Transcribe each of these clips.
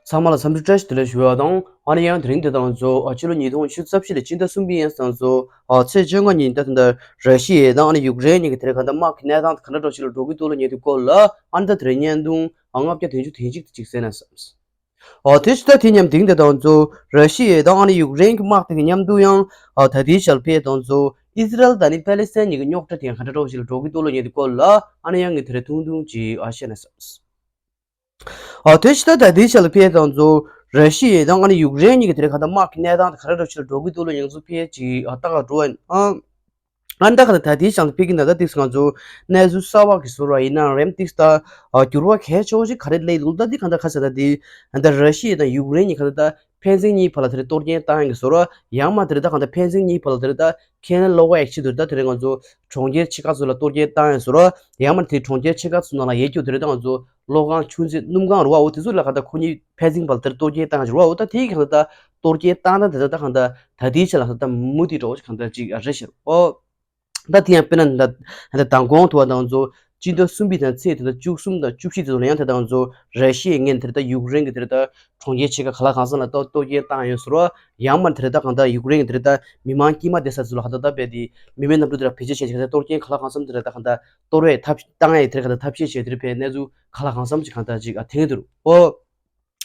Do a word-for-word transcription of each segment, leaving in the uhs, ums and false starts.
ཚང་མ་ལ་འཚམས་འདྲི་བཀྲ་ཤིས་བདེ་ལེགས་ཞུ་བ་དང་། ཨ་ནི་ཡང་དེ་རིང་དེ་དང་གཙོ་ཨ་ཕྱི་ལོ་ཉིས་སྟོང་ཉི་ཤུ་རྩ་བཞི་ལོའི་སྤྱི་ཟླ་གསུམ་པའི་ཡན་དང་གཙོ་ཨ་ཚེས་བཅོ་ལྔ་ཉིན་ད་ད་ལྟ་ར་ཤི་ཡ་དང་ཨ་ནི་ཡུཀ་རེན་གཉིས་ཀྱི་དེ་རིང་གང་ལྟར་དམག་གི་གནས་སྟངས་དེ་ག་འདྲ་འདྲ་ཞིག་ལ་འགྲོ་གི་འདུག་ལ་ཉེ་དུས་སྐོར་ལ་ཨ་ནི་ད་དེ་རིང་བརྙན་ཐུང་ཨ་ལྔ་བརྒྱ་བདུན་ཅུ་དོན་གཅིག་དེ་ཅིག་གསན་ན་བསམ། ཨོ་དེ་ཕྱི་ཟླ་དེ་མཉམ་དེང་དེ་དང་གཙོ་ར་ཤི་ཡ་དང་ཨ་ནི་ཡུཀ་རེན་གྱི་དམག་དེ་གི་མཉམ་དུ་ཡང་ཨ་ད་ལྟའི་ཆར་ཕེ་དང་གཙོ་ཨི་སི་རལ་དང་ཨ་ནི་པེ་ལི་སི་ཐན་གཉིས་ཀྱི་རྙོག་དྲ་དེ་ཡང་ག་འདྲ་འདྲ་ཞིག་ལ་འགྲོ་གི་འདུག་ལ་ཉེ་དུས་སྐོར་ལ་ཨ་ནི་ཡང་ངས་དེ་རིང་ཐུང་ཐུང་ཅིག་ཨ་བཤད་ན་བསམ། ཨ་དེ་ཕྱི་ཟླ་ད་ལྟའི་ཆར་ལ་ཕེ་དང་གཙོ་ར་ཤི་ཡ་དང་ཨ་ནི་ཡུཀ་རེན་གཉིས་ཀྱི་དེ་རིང་གང་ལྟར་དམག་གི་གནས་སྟངས་དེ་ག་འདྲ་འདྲ་ཞིག་ལ་འགྲོ་གི་འདུག་ལ་ཉེ་དུས་ཕེ་ཅིག་ཨ་ལྟ་ག་འགྲོ་བ་ཡིན་ཨ། ཨ་ནི་ད་ག་ད་ད་ལྟའི་ཆར་ཕེ་གི་ད་ད་ཏིག་ང་ཚོ་གནས་ཚུལ་གསར་བ་གི་བཟོ་འདྲ་ཡིན་ན་རེམ་ཏིག་ད་ཨ་འགྱུར་བ་གལ་ཆེ་བོ་ཞིག་ག་རེ་སླེབས་འདུག་ད་འདི་གང་ལྟར་ཁ་ས་ད་འདི་ད་ར་ཤི་ཡ་དང་ཡུཀ་རེན་གཉིས་གང་ལྟར་ད་ཕན་ཚུན་གཉིས་བར་ལ་དེ་རིང་གཏོར་སྐྱོན་བཏང་ཡིན་གི་བཟོ་འདྲ་ཡང་མ་དེ་རིང་ད་གང་ལྟར་ཕན་ཚུན་གཉིས་བར་ལ་དེ་རིང་ད་ཁེ་ལན་སློག་པ་ཡག་ཆེད་དུ་ད་དེ་རིང་ང་ཚོ་གྲོང་ཁྱེར་ཆེ་ཁག་ཚོ་ལ་གཏོར་སྐྱོན་བཏང་ཡིན་བཟོ་འདྲ་ཡང་མ་དེ་གྲོང་ཁྱེར་ཆེ་ཁག་ཚོ་ནང་ལ་ཡོད་རྒྱུ་དེ་རིང་ད་ང་ཚོ་གློག་ཁང་ཆུ་མཛོད་སྣུམ་ཁང་རུ་བ་འོ་དེ་ཚོ་ལ་གང་ལྟར་ཁོ་གཉིས་ཕན་ཚུན་བར་ལ་དེ་རིང་གཏོར་སྐྱོན་བཏང་ཡིན་རུ་བ་འོ་ད་དེ་གང་ལྟར་གཏོར་སྐྱོན་བཏང་ད་དེ་ད་གང་ལྟར་ད་དེའི་ཆ་ལ་ད་མུ་མཐུད་འགྲོ་བ་གང་ལྟར་ཅིག་རེད་ཤག་ཨོ། ད་དེ་ཡང་དཔེར་ན་ད་ད་མདང་དགོང་དུ་བ་དང་ཚོ་སྤྱི་ཟླ་གསུམ་པའི་དང་ཚེས་དེ་ད་བཅུ་གསུམ་དང་བཅུ་བཞི་དེ་ཚོ་ལ་ཡང་དེ་དང་ཚོ་ར་ཤི་ཡའི་ངོས་ནས་དེ་ད་ཡུཀ་རེན་གྱི་དེ་ད་གྲོང་ཁྱེར་ཆེ་ཁག་ག་ལ་གང་ས་ལ་གཏོར་གཏོར་སྐྱོན་བཏང་ཡོད་ཟེར་བ་ཡང་མ་དེ་ད་གང་ད་ཡུཀ་རེན་གྱི་དེ་ད་མི་མང་དཀྱུས་མ་བསྡད་ས་ཚོ་ལ་གང་ད་ད་བས་དེ་མི་མེད་གནམ་གྲུ་དེ་ད་བེད་སྤྱོད་བྱས་ཀྱི་ད་གཏོར་སྐྱོན་ག་ལ་གང་ས་དེ་ད་གང་ད་གཏོར་བའི་ཐབས་བཏང་ཡའི་དེ་གང་ད་ཐབས་ཤེས་བྱས་དེ་བས་གནས་ཚུལ་ག་ལ་གང་ས་ཅིག་གང་ད་ཅིག་ཨ་ཐེངས་དུ་ཨོ།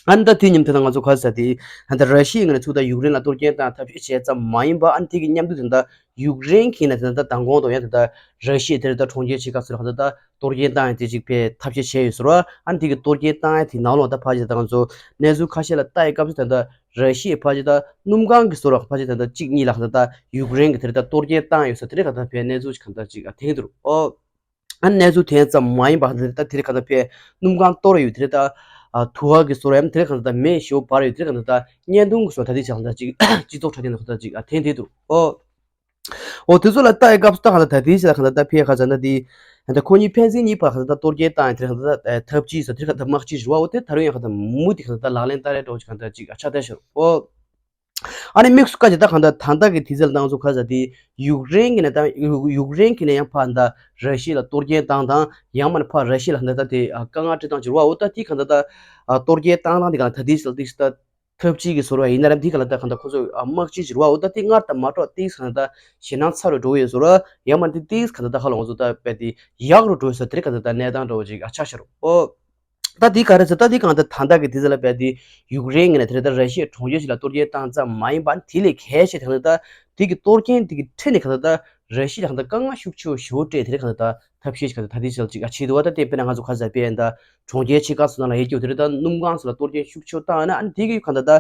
ཨ་ནི་ད་དེ་མཉམ་དུ་ད་ང་ཚོ་ག་ཟེར་དེ་ཨ་ད་ར་ཤི་ཡའི་ངོས་ནས་ཚུར་ད་ཡུཀ་རེན་ལ་གཏོར་སྐྱོན་བཏང་ཐབས་ཤེས་བྱས་ཙམ་མ་ཡིན་པ་ཨ་ནི་དེ་གི་མཉམ་དུ་དེ་ད་ཡུཀ་རེན་གྱི་ནས་དེ་ད་མདང་དགོང་དུ་ཡང་དེ་ད་ར་ཤི་ཡའི་དེ་ད་གྲོང་ཁྱེར་ཆེ་ཁག་ཚོ་ལ་ག་ད་ད་གཏོར་སྐྱོན་བཏང་ཡ་དེ་ཅིག་ཕེ་ཐབས་ཤེས་བྱས་ཡོད་ཟེར་བ་ཨ་ནི་དེ་གི་གཏོར་སྐྱོན་བཏང་ཡ་དེ་ནང་ལོགས་ད་ཕ་ཅི་ད་ང་ཚོ་གནས་ཚུལ་ཁ་ཤས་ལ་ལྟ་ཡི་སྐབས་སུ་དེ་ད་ར་ཤི་ཡའི་ཕ་ཅི་ད་སྣུམ་ཁང་གི་ཟེར་བ་ཕ་ཅི་དེ་ད་གཅིག་གཉིས་ལ་ག་ད་ད་ཡུཀ་རེན་གྱི་དེ་ད་གཏོར་སྐྱོན་བཏང་ཡོད་ཟེར་དེ་རེད་ག་ད་ཕེ་གནས་ཚུལ་ཅིག་ག་ད་ཅིག་ཨ་ཐེངས་དུ་ཨོ། ཨ་གནས་ཚུལ་དེ་ཙམ་མ་ཡིན་པ་དེ་ད་དེ་རིང་ག་ད་ཕེ་སྣུམ་ཁང་གཏོར་ཡོད་དེ་རེད་ད། ཨ་དུ་བ་གི་སོ་རམ་དེ་རིང་ག་ད་མེ་ཤོ་བར་ཡོད་དེ་རིང་ག་ད་བརྙན་ཐུང་གི་སོ་ད་དེ་ཆ་ག་ད་ཅིག་སྤྱི་ཚོགས་དྲ་རྒྱ་ནང་ག་ད་ཅིག་ཨ་ཐེངས་དེ་དུ་ཨོ། ཨོ་དེ་ཚོ་ལ་ལྟ་ཡི་སྐབས་སུ་ད་ག་ད་ད་དེ་ཆ་ག་ད་ད་ཕེ་ག་ད་ད་དེ་ད་ཁོ་གཉིས་ཕན་ཚུན་གཉིས་བར་ག་ད་ད་གཏོར་སྐྱོན་བཏང་ཡོད་དེ་རིང་ག་ད་ཐབས་ཇུས་སོ་དེ་རིང་ག་ད་དམག་ཇུས་རུ་བ་འོ་དེ་ད་རུང་ཡང་ག་ད་མུ་དེ་ག་ད་ད་ལག་ལེན་བསྟར་རེ་འགྲོ་ཅིག་ག་ད་ཅིག་ཨ་ཆ་ད་ཤོར་ཨོ། ཨ་ནི་དམིགས་སུ་བཀར་གྱི་ད་གང་ལྟར་ད་ལྟ་གི་དུས་ཚོད་ལ་ད་ང་ཚོ་ག་ཟེར་དེ་ཡུཀ་རེན་གྱི་ནས་ད་ཡུཀ་ཡུཀ་རེན་གྱི་ནས་ཡང་ཕར་ད་ར་ཤི་ཡ་ལ་གཏོར་སྐྱོན་བཏང་དང་ཡང་མིན་ན་ཕར་ར་ཤི་ཡ་ལ་ད་ད་དེ་ཨ་དཀའ་ངལ་སྤྲད་སྟངས་ཅིག་རེད་བ། འོ་ད་དེ་གང་ལྟར་ད་ཨ་གཏོར་སྐྱོན་བཏང་སྟངས་དེ་གང་ལྟར་ད་དེ་ད་དེ་ད་ཐབས་ཇུས་ཀྱི་ཟེར་བ་ཡིན་ན་ར་དེ་གང་ལྟར་ད་གང་ལྟར་ཁོ་ཚོ་ཨ་དམག་ཇུས་ཅིག་རེད་བ། འོ་ད་དེ་སྔར་དང་མ་འདྲ་བ་དེ་གང་ལྟར་ད་ཞེད་སྣང་ཚ་རུ་འགྲོ་གི་ཡོད་ཟེར་བ་ཡང་མིན་ན་དེ་དེ་གང་ལྟར་ད་ཧ་ལམ་ང་ཚོ་ད་དཔེ་དེ་ཡག་རུ་འགྲོ་ཡོད་ཟེར་དེ་གང་ལྟར་ད་གནས་སྟངས་འདྲ་བོ་ཅིག་ཨ་ཆགས་ཤག་རོ་ཨོ། ད་འདི་ག་རེ་ཟེར་ད་འདི་གང་ལྟར་ད་ལྟ་གི་དུས་ཚོད་ལ་བས་ཏེ་ཡུཀ་རེན་གྱི་ནས་དེ་རེད་ད་ར་ཤི་ཡའི་གྲོང་ཁྱེར་ཞིག་ལ་གཏོར་སྐྱོན་བཏང་ཙམ་མ་ཡིན་པ་དེ་ལས་གལ་ཆེ་དེ་གང་ལྟར་ད་དེ་གི་གཏོར་སྐྱོན་དེ་གི་ཁྲོད་ནས་གང་ལྟར་ད་ར་ཤི་ཡ་ལ་གང་ལྟར་དཀའ་ངལ་ཤུགས་ཆེ་བོ་ཞེ་པོ་སྤྲད་དེ་རེད་གང་ལྟར་ད་ཐབས་ཤེས་ཤིག་གང་ལྟར་ད་དེ་ཞིག་ལ་ཅིག་ཨ་བྱེད་འདུག་བ། ད་དེ་དཔེར་ན་ང་ཚོ་ག་ཟེར་བས་ད་གྲོང་ཁྱེར་ཆེ་ཁག་སོགས་ནང་ལ་ཡོད་རྒྱུ་དེ་རེད་ད་སྣུམ་ཁང་སོགས་ལ་གཏོར་སྐྱོན་ཤུགས་ཆེ་བོ་བཏང་ཡོད་ན་ཨ་ནི་དེ་གི་གང་ལྟར་ད་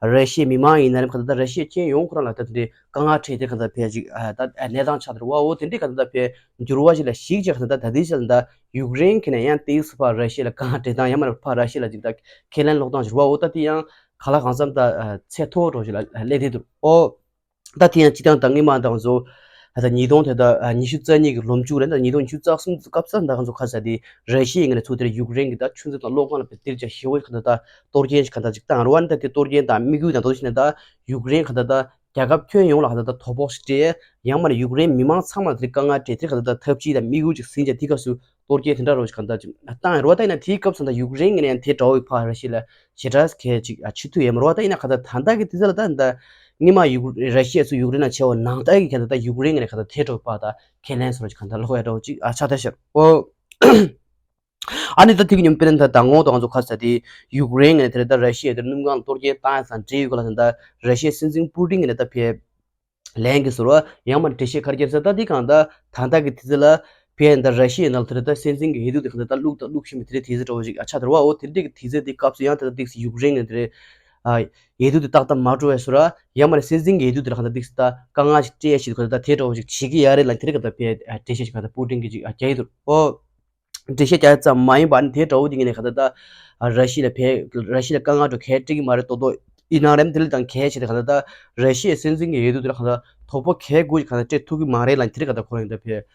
ར་ཤི་ཡའི་མི་མང་ཡིན་ན་རེད་གང་ལྟར་ད་ར་ཤི་ཡའི་སྤྱི་ཡོངས་ཁོ་རང་ལ་ད་དེ་འདྲའི་དཀའ་ངལ་འཕྲད་དེ་གང་ལྟར་བས་ཅིག་ཨ་ད་གནས་སྟངས་ཆགས་དེ་རེད་བ། འོ་དེ་འདྲའི་གང་ལྟར་ད་བས་འགྱུར་བ་ཞིག་ལ་གཞིགས་བྱས་གང་ལྟར་ད་དེ་ཞིག་ལ་ད་ཡུཀ་རེན་གྱི་ནས་ཡང་ཏོག་ཙམ་ཕར་ར་ཤི་ཡ་ལ་དཀའ་ངལ་འཕྲད་སྟངས་ཡང་མིན་ན་ཕར་ར་ཤི་ཡ་ལ་ཅིག་ད་ཁས་ལེན་སློག་སྟངས་ཅིག་རེད་བ། འོ་ད་དེ་ཡང་ག་ལ་གང་འཚམ་ད་ཚད་མཐོ་བོ་འདྲ་ཞིག་ལ་སླེབས་བསྡད་འདུག་ཨོ། ད་དེ་ཡང་སྤྱི་བཏང་ད་སྔོན་མ་ད་ང་ཚོ་ད་ཉིས་སྟོང་དེ་ད་ཉི་ཤུ་རྩ་གཉིས་ཀྱི་ལོ་མཇུག་རེད། ད་ཉིས་སྟོང་ཉི་ཤུ་རྩ་གསུམ་སྐབས་སུ་ད་ང་ཚོ་ག་ཟེར་དེ་ར་ཤི་ཡའི་ངོས་ནས་ཚུར་དེར་ཡུཀ་རེན་གྱི་ད་ཆུ་མཛོད་དང་གློག་ཁང་ལ་དཔེ་དེར་ཅིག་ཞེ་པོ་གང་ལྟར་ད་གཏོར་སྐྱོན་ཞིག་གང་ལྟར་ཅིག་བཏང་རེད་བ། ད་དེ་གཏོར་སྐྱོན་དང་དམིགས་ཡུལ་དང་དོ་ཞིག་ནས་ད་ཡུཀ་རེན་གང་ལྟར་ད་རྒྱལ་ཁབ་ཁྱོན་ཡོངས་ལ་གང་ལྟར་ད་དོ་ཕོག་ཞིག་སྤྲད་ཡང་མིན་ན་ཡུཀ་རེན་མི་མང་ཚང་མ་ལ་དེ་དཀའ་ངལ་སྤྲད་དེ་གང་ལྟར་ད་ཐབས་ཇུས་དང་དམིགས་ཡུལ་ཅིག་ཟིན་བྱས་དེ་སྐབས་སུ་གཏོར་སྐྱོན་དེ་འདྲ་རོ་ཞིག་གང་ལྟར་ཅིག་བཏང་རེད་བ། ད་ཡིན་ན་དེའི་སྐབས་སུ་ད་ཡུཀ་རེན་གྱི་ནས་ཡང་དེ་འདྲ་བོའི་ཕར་ར་ཤི་ཡ་ལ་ཞེ་དྲག་གལ་ཅིག་ཨ་ཆེ་ཐུབ་ཡོད་མ་རེད་བ། ད་ཡིན་ན་ག་ད་ད་ལྟ་གི་དུས་ཚོད་ལ་ད་ད་སྔོན་མ་ཡུཀ་ར་ཤི་ཡ་ཚོ་ཡུཀ་རེན་ལ་བྱས་པ་ནང་ལྟར་གྱི་ག་ད་ད་ཡུཀ་རེན་གྱི་ནས་ག་ད་དེ་འདྲ་བོའི་ཕར་ད་ཁས་ལེན་སོར་ཅིག་ག་ད་ལོག་ཡ་འདྲ་བོ་ཅིག་ཨ་ཆགས་ད་ཤར་ཨོ། ཨ་ནི་ད་དེ་གི་ཉིན་དཔེར་ན་ད་ད་ངོ་ད་ང་ཚོ་ག་ཟེར་དེ་ཡུཀ་རེན་གྱི་ནས་དེ་ད་ར་ཤི་ཡ་དེར་སྣུམ་ཁང་གཏོར་སྐྱོན་བཏང་ཡ་དང་འབྲེལ་ཡོད་ག་ལ་ད་ད་ར་ཤི་ཡའི་སྲིད་འཛིན་པུ་ཏིན་གྱི་ནས་ད་ཕེ་ལན་གྱི་ཟུར་བ་ཡང་མ་འགྲེལ་བཤད་ག་རེ་བརྒྱབ་ཟེར་ད་འདི་གང་ལྟར་ད་ལྟ་གི་དུས་ཚོད་ལ་ཕན་ད་ར་ཤི་ཡའི་ནང་ལ་དེ་རེད་ད་སྲིད་འཛིན་གྱི་འོས་བསྡུ་དེ་གང་ལྟར་ད་བླུག་ད་བླུག་བཞིན་པའི་དེ་རེད་དུས་ཚོད་འདྲ་བོ་ཞིག་ཨ་ཆགས་དེ་རེད་བ། འོ་དེ་འདྲ་གི་དུས་ཚོད་དེ་སྐབས་སུ་ཡང་ད་ལྟ་འདི་ཡུཀ་རེན་གྱི་དེ་རེད་ཨ་འོས་བསྡུ་དེ་ཏག་ཏག་མ་འགྲོ་བའི་ཟུར་བ་ཡང་མ་རེད་སྲིད་འཛིན་གྱི་འོས་བསྡུ་དེ་ལ་གང་ལྟར་འདི་ད་དཀའ་ངལ་ཞིག་སྤྲད་ཡ་ཞིག་གང་ལྟར་ད་དེ་འདྲ་བོ་ཞིག་བྱེད་ཀྱི་ཡ་རེད་ལ་དེ་རེད་གང་ལྟར་ཕན་འགྲེལ་བཤད་ཞིག་གང་ལྟར་པུ་ཏིན་གྱི་ཅིག་ཨ་རྒྱག་གི་འདུག་འོ། འགྲེལ་བཤད་རྒྱག་ཙམ་མ་ཡིན་པ་ནི་དེ་འདྲ་བོ་དེ་ངས་ནས་ག་ད་ད་ར་ཤི་ཡ་ལ་བས་ར་ཤི་ཡ་ལ་དཀའ་ངལ་འགྲོ་གལ་སྤྲད་ཀྱི་མ་རེད་ཏོག་ཏོག་ཡིན་ནའང་རེམ་དེ་ལ་དང་གལ་ཆེ་དེ་ག་ད་ད་ར་ཤི་ཡའི་སྲིད་འཛིན་གྱི་འོས་བསྡུ་དེ་ལ་ག་ད་དོ་ཕོག་གལ་དགུ་ཞིག་ག་ད་སྤྲད་ཐུབ་ཀྱི་མ་རེད་ལ་དེ་རིང་ག་ད་ཁོ་རང་ད་བས་